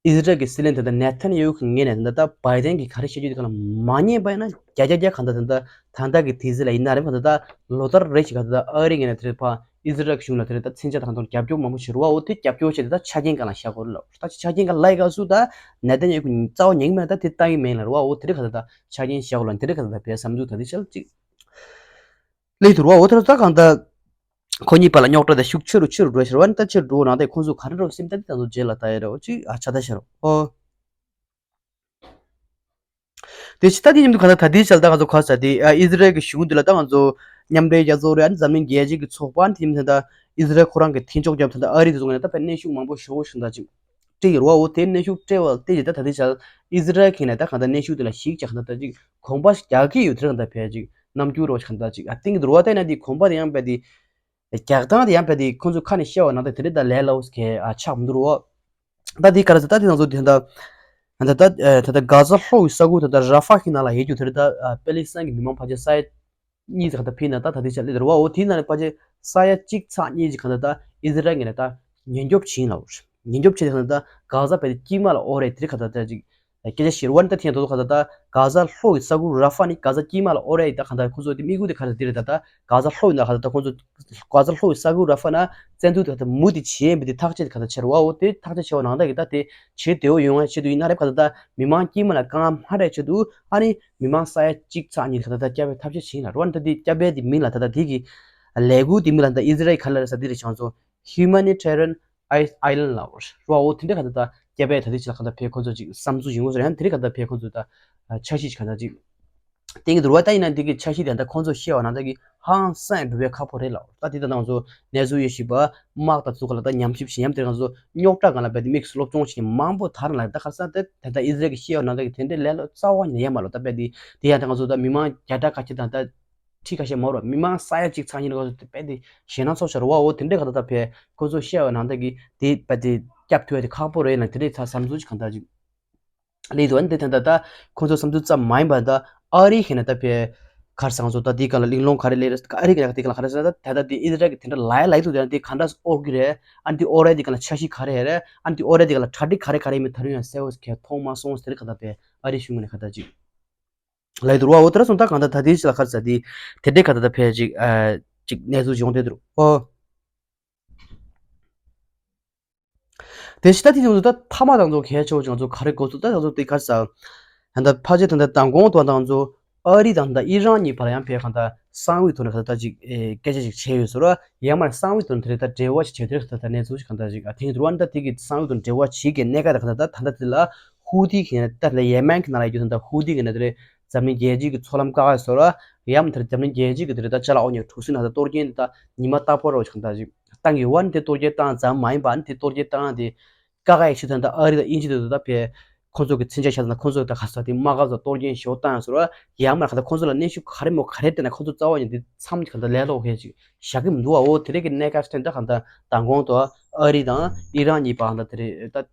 ཨི་ཟི་རལ་གྱི་སྲིད་བློན་དེ་ད་ནེ་ཐན་ཡ་ཧུ་གི་ངོས་ནས་ད་ད་བའི་ཏན་གྱིས་ག་རེ་བཤད་རྒྱུ་དེ་ག་ལ་མ་ཉན་པ་ཡིན་ན་བརྒྱ་ཆ་བརྒྱ་གང་ད་ད་ད་ད་ད་གི་དེ་ཟི་ལ་ཡིན་ན་རེད་གང་ད་ད་ལོ་ལྟར་རེ་ཞིག་ག་ད་ད་ཨ་རི་ངོས་ནས་དེ་རེད་ཕ་ཨི་ཟི་རལ་གཞུང་ལ་དེ་རེད་ད་མཚོན་ཆ་དང་དང་རྒྱབ་སྐྱོར་མང་པོ་བྱེད་རུ་བ་འོ་དེ་རྒྱབ་སྐྱོར་བྱེད་དེ་ད་ཆ་རྐྱེན་གང་ལ་བཞག་དགོས་རེད་ལ་ད་ཆ་རྐྱེན་གང་ལ་ཡི་ག་སུ་ད་ནེ་ཐན་ཡ་ཧུ་གི་རྩ་བ་ཉན་གི་མེད་ད་དེ་ལྟ་གི་མེད་ལ་རུ་བ་འོ་དེ་རེད་ག་ད་ད་ཆ་རྐྱེན་བཞག་དགོས་ལ་དེ་རེད་ག་ད་ད་བས་བསམ་ཚུལ་ད་དེ་ཆ་ལ་ཅིག་ལས་དུ་རུ་བ་འོ་དེ་ད་གང་ད། ཁོ་གཉིས་བར་ལ་རྙོག་དྲ་དེ་ཤུགས་ཆེ་རུ་ཆེ་རུ་འགྲོ་ཤར་བ་ནི་ད་ཆེ་རུ་འགྲོ་ནང་དེ་ཁོང་ཚོ་ག་རེ་འགྲོ་སེམས་ད་དེ་ད་ཚོ་རྗེས་ལ་ལྟ་ཡ་རེད་ཅིག་ཨ་ཆ་ད་ཤར་ཨོ། དེ་ཕྱི་ད་དེ་མཉམ་དུ་ག་ད་ད་དེའི་ཆ་ལ་ད་ང་ཚོ་ག་ས་དེ་ཨི་ཟི་རལ་གྱི་གཞུང་དེ་ལ་ད་ང་ཚོ་མཉམ་འབྲེལ་རྒྱལ་ཚོགས་རེད་ཨ་ནི་འཛམ་གླིང་རྒྱལ་སྤྱི་གི་ཚོགས་པ་ཨ་ནི་དེ་མཉམ་དུ་ད་ཨི་ཟི་རལ་ཁོ་རང་གི་མཐུན་ཕྱོགས་རྒྱབ་ད་ད་ཨ་རི་དེ་ཚོ་ངས་ད་དཔེ་གནོན་ཤུགས་མང་པོ་ཞོ་བོ་ཞིག་ད་ཅིག་སྤྲད་ཡོད་རེད་བ། འོ་དེ་གནོན་ཤུགས་སྤྲད་པ་དེ་ཡིས་ད་ད་ལྟའི་ཆར་ཨི་ཟི་རལ་གྱིས་ནས་ད་གང་ལྟར་གནོན་ཤུགས་དེ་ལ་གཞིགས་བྱས་གང་ལྟར་ད་ཅིག་གོམ་པ་རྒྱག་གི་ཡོད་དེ་གང་ལྟར་ཕལ་ཅིག་རྣམ་འགྱུར་རོ་གང་ལྟར་ཅིག་ཨ་ཏིང་གི་འདུག་བ། དེ་ན་དེ་གོམ་པ་དེ་ཡང་རྦད་དེ་རྒྱག་སྟངས་དེ་ཡང་རྦད་དེ་ཁོང་ཚོས་ཁ་ནས་བཤད་པ་ནང་ལྟར་དེ་འདྲ་ད་ལས་སླ་བོ་ཞིག་ག་ཆགས་མི་འདུག་རོ། ད་དེ་ག་རེ་ཟེར་ད་དེ་ང་ཚོ་དེ་ད་ད་ད་ད་ད་གྷ་ཟ་ལྷོ་ཡི་ས་ཁུལ་ད་ད་ར་ཧྥ་གི་ནང་ལ་ཡོད་རྒྱུ་དེ་རེད་ད་པེ་ལི་སི་ཐན་གྱི་མི་མང་ཕལ་ཆེར་ས་ཡ་གཉིས་ཙམ་ག་ད་ཕིན་ན་ད་ད་དེ་ཆ་ལེ་རེད་བ། འོ་དེའི་ནང་ནས་ཕལ་ཆེར་ས་ཡ་གཅིག་ཚེག་གཉིས་ཀྱི་ག་ད་ད་ཨི་ཟི་རལ་ངོས་ནས་ད་ཉེན་སྐྱོབ་བྱིན་ལ་འོར་ཉེན་སྐྱོབ་བྱས་ཏེ་ག་ད་ད་གྷ་ཟ་བས་དཀྱིལ་མ་ལ་འོ་རེད་དེ་རེད་ག་ད་ད་ཅིག་སྐད་ཆ་བཤད་རུ་བ་ནི་ད་ཐེངས་ཐོག་ཏུ་ག་ད་ད་གྷ་ཟ་ལྷོ་ཡི་ས་ཁུལ་ར་ཧྥ་ནི་གྷ་ཟ་དཀྱིལ་མ་ལ་འོ་རེད་ད་ག་ད་ཁོ་ཚོ་དེ་དམིགས་ཡུལ་དེ་ག་རེ་དེ་རེད་ད་ད་གྷ་ཟ་ལྷོ་ཡི་ནང་ག་ད་ད་ཁོ་ཚོ་གྷ་ཟ་ལྷོ་ཡི་ས་ཁུལ་ར་ཧྥ་ན་བཙན་འཛུལ་དེ་ག་ད་མུ་མཐུད་བྱེད་ཡིན་པ་དེ་ཐག་བཅད་དེ་ག་ད་བྱས་རུ་བ། འོ་དེ་ཐག་བཅད་བྱས་པ་ནང་ད་གི་ད་དེ་བྱེད་བདེ་བོ་ཡོང་ཡ་ཆེད་དུ་ཡིན་ན་རེད་ག་ད་ད་མི་མང་དཀྱིལ་མ་ལ་དཀའ་ངལ་མ་རེད་ཆེད་དུ་ཨ་ནི། མི་མང་ས་ཡ་གཅིག་ཚེག་གཉིས་ལ་ད་ལྟ་བསྐྱབ་པའི་ཐབས་ཤེས་བྱེད་ཡིན་ལ་རོ། ཨ་ནི་ད་དེ་བསྐྱབ་པའི་དེ་མིང་ལ་ད་ལྟ་དེ་གི་ལས་འགུལ་དེ་མིང་ལ་ད་ཨི་ཟི་རལ་ག་ལ་རེད་ཟེར་དེ་རེད་བྱང་སོ་Humanitarian Island ལ་རོ། འོ་དེ་འདྲ་ག་ད་ལྟ་བསྐྱབ་པའི་ད་དེ་ཅི་ལ་ག་ད་ཕེ་ཁོང་ཚོ་ཅིག་བསམ་ཚུལ་ཡོང་གི་སོ་རེད། ཨ་ནི་དེ་རེད་ག་ད་ཕེ་ཁོང་ཚོ་ད་འཆར་གཞི་ཅིག་ག་ད་ཅིག་བསྟན་གི་འདུག་བ། ད་ཡིན་ན་དེ་གི་འཆར་གཞི་དེ་ད་ཁོང་ཚོ་བཤད་པ་ནང་ད་གི་ཧང་སང་འགྲུབ་པའི་ཁག་པོ་རེད་ལ་རོ། ད་དེ་ད་ང་ཚོ་གནས་ཚུལ་ཡོད་ཤེས་པ་དམག་དང་ཚུགས་ལ་ད་ཉམས་ཞིབ་བྱེད་ཉམས་དེ་ང་ཚོ་རྙོག་དྲ་སྒང་ལ་རྦད་དེ་དམིགས་སུ་སློབ་སྦྱོང་བྱེད་མཁན་མང་པོ་དར་ལ་ད་ཁ་སང་དེ་ད་ལྟ་ཨི་ཟི་རལ་གྱི་བཤད་པ་ནང་ད་གི་དེ་འདྲའི་ལས་སླ་རྩ་བ་ཉིད་ནས་ཡོད་མ་ལོ། ད་རྦད་དེ་དེ་ཡང་ད་ང་ཚོ་ད་མི་མང་བརྒྱ་ཕྲག་ཁ་ཤས་དང་ད་ཁྲི་ཁ་ཤས་མ་རོ་མི་མང་ས་ཡ་གཅིག་ཚང་ཉིན་ལ་རྦད་དེ་ཞེད་སྣང་ཚོགས་ཤར་བ། འོ་དེ་འདྲའི་ག་ད་ད་ཕེ་ཁོ་ཚོ་བཤད་པ་ནང་ད་གི་དེ་རྦད་དེ་སྐྱབས་ཐུབ་ཡ་དེ་ཁག་པོ་རེད་ལ་དེ་འདྲའི་ཚ་བསམ་ཚུལ་ཅིག་གང་ད་ཅིག་ལས་དོན་འདི་ད་ལྟ་ད་ཁོང་ཚོ་བསམ་ཚུལ་ཙམ་མ་ཡིན་པར་ད་ཨ་རི་ཁེ་ན་ད་ཕེ་གར་སང་ཚོ་ད་དེའི་སྒང་ལ་གླེང་སློང་ག་རེ་ལས་ཨ་རི་ཁེ་ན་དེའི་སྒང་ལ་ག་རེ་ཟེར་ན་ད་ད་ལྟ་དེ་ཨི་ཟི་རལ་གི་དེ་འདྲ་ལའི་ལའི་ཐུག་དེ་ན་དེ་ག་འདྲ་ཨོ་གི་རེད། ཨ་ནི་དེ་ཨོ་རེད་དེ་སྒང་ལ་འཆར་གཞི་ག་རེ་རེད། ཨ་ནི་དེ་ཨོ་རེད་དེ་སྒང་ལ་གྲ་སྒྲིག་ག་རེ་ག་རེ་ཡིན་མིན་ད་རུང་ཡང་གསལ་བོ་ཁེ་མཐོང་མ་སོང་ཟེར་ག་ད་ཕེ་ཨ་རི་གཞུང་ནས་ག་ད་ཅིག་ལའི་དུ་རུ་བ། འོ་དེ་ར་སོང་ད་གང་ད་ད་དེའི་ཕྱི་ལ་ག་རེ་ཟེར་དེ་དེ་འདྲའི་ག་ད་ད་ཕེ་ཅིག་ཨ་ཅིག་གནས་ཚུལ་བྱུང་དེ་དུ་རུ་ཨོ། དེ་ཕྱི་ད་དེ་ཚོ་ད་ཐ་མ་དང་ཚོ་གལ་ཆེ་བ་ཅིག་ང་ཚོ་ག་རེ་གོ་ཚུལ་ད་ང་ཚོ་དེ་ག་ས་ད་ལྟ་ཕལ་ཆེར་ད་ལྟ་མདང་དགོང་དུ་ང་ཚོ་ཨ་རི་དང་ད་ཨི་རན་གཉིས་བར་ཡང་ཕེ་གང་ད་གསང་བའི་ཐོག་ནས་ག་ད་ཅིག་ཨེ་སྐད་ཆ་ཅིག་བྱས་ཡོད་ཟེར་བ། ཡང་མར་གསང་བའི་ཐོག་ནས་དེ་རེད་ད་འབྲེལ་བ་ཞིག་བྱས་དེ་རེད་ད་ད་གནས་ཚུལ་ཞིག་གང་ད་ཅིག་ཨ་ཐེངས་དུ་བ་ད་དེ་གི་གསང་བའི་ཐོག་ནས་འབྲེལ་བ་བྱེད་ཀྱི་གནད་འགག་ད་གང་ད་ད་ད་ལྟ་དེ་ལ་ཧུ་ཐི་གི་ནས་ད་ལ་ཡེ་མན་གི་ནང་ལ་ཡོད་རྒྱུ་ད་ད་ཧུ་ཐི་གི་ནས་དེ་རེད་འཛམ་གླིང་རྒྱལ་སྤྱི་གི་མཚོ་ལམ་བཀག་ཡ་ཟེར་བ། ཡང་མ་དེ་རེད་འཛམ་གླིང་རྒྱལ་སྤྱི་གི་དེ་རེད་ད་ཅ་ལག་འོ་ཉོ་འཁྲུག་སྲིད་ནང་ད་གཏོར་སྐྱོན་དེ་ད་ཉི་མ་རྟག་པར་རོ་ཞིག་གང་ད་ཅིག་བཏང་ཡོད་བ། ནི་དེ་གཏོར་སྐྱོན་བཏང་ཙམ་མ་ཡིན་པ་ནི་དེ་གཏོར་སྐྱོན་བཏང་དེ་དཀའ་ཁག་ཡག་ཤོས་དོན་དག་ཨ་རི་དང་དབྱིན་ཇི་དེ་ཚོ་ད་ཕེ་ཁོང་ཚོ་གི་མཚོན་ཆ་ཤ་ཚ་ན་ཁོང་ཚོ་ད་ག་ས་དེ་དམག་སྒར་ཚོ་གཏོར་སྐྱོན་ཞོ་བཏང་ཡང་ཟེར་བ། ཡང་མ་ག་ད་ཁོང་ཚོ་ལ་གནོན་ཤུགས་ག་རེ་མོ་ག་རེ་སྤྲད་ན་ཁོང་ཚོ་རྩ་བ་ཉིད་དེ་མཚམས་ཀྱི་ག་ད་ལས་སློག་ཁེ་ཅིག་བཞག་གི་མི་འདུག་བ། འོ་དེ་རེད་ཀྱི་གནད་འགག་ཅིག་དོན་དག་ག་ད་མདང་དགོང་དུ་ཨ་རི་དང་ཨི་རན་གཉིས་བར་ད་དེ་རེད་ད་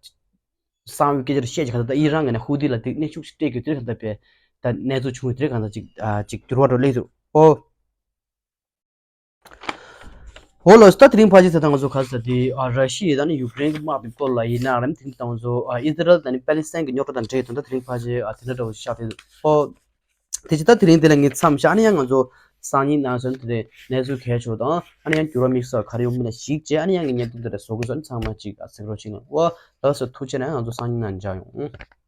གསང་བའི་སྐད་ཆ་རེ་བཤད་ཀྱི་ག་ད་ད་ཨི་རན་གི་ནས་ཧུ་ཐི་ལ་དེ་གནོན་ཤུགས་ཤིག་སྤྲད་ཀྱི་དེ་རེད་ག་ད་ཕེ་ད་གནས་ཚུལ་བྱུང་བའི་དེ་རེད་ག་ད་ཅིག་ཨ་ཅིག་འགྱུར་བ་འགྲོ་ལེ་འདུག་འོ། འོ་ལོ་ད་དེ་རིང་ཕལ་ཆེར་ད་ང་ཚོ་ག་ས་དེ་ཨ་ར་ཤི་ཡ་དང་ནི་ཡུཀ་རེན་གྱི་དམག་གི་སྐོར་ལ་ཡིན་ན་རམ་དེ་ད་ང་ཚོ་ཨ་ཨི་ཟི་རལ་དང་ནི་པེ་ལི་སི་ཐན་གྱི་རྙོག་དྲ་དང་འབྲེལ་དོན་དག་དེ་རིང་ཕལ་ཆེར་ཨ་དེ་འདྲ་འདྲ་བོ་ཤག་དེ་ཨོ། དེ་ཅི་ད་དེ་རིང་དེ་ལ་ངས་མཚམས་བཞག་ཨ་ནི་ཡང་ང་ཚོ་སང་ཉིན་ནང་ཚུན་དེ་གནས་ཚུལ་གལ་ཆེ་བ་དང་ཨ་ནི་ཡང་འགྱུར་བ་དམིགས་བསལ་ག་རེ་ཡོང་མིན་ལ་གཞིགས་བྱས་ཨ་ནི་ཡང་ངས་བརྙན་ཐུང་དེ་འདྲ་བཟོ་དགོས་སོ་ཨ་ནི་ཚང་མ་ཅིག་ཨ་གཟིགས་རོགས་བྱེད་གནང་ཨོ། ལགས་སོ་ཐུགས་རྗེ་ཆེ་ན་ང་ཚོ་སང་ཉིན་ནང་མཇལ་ཡོང་།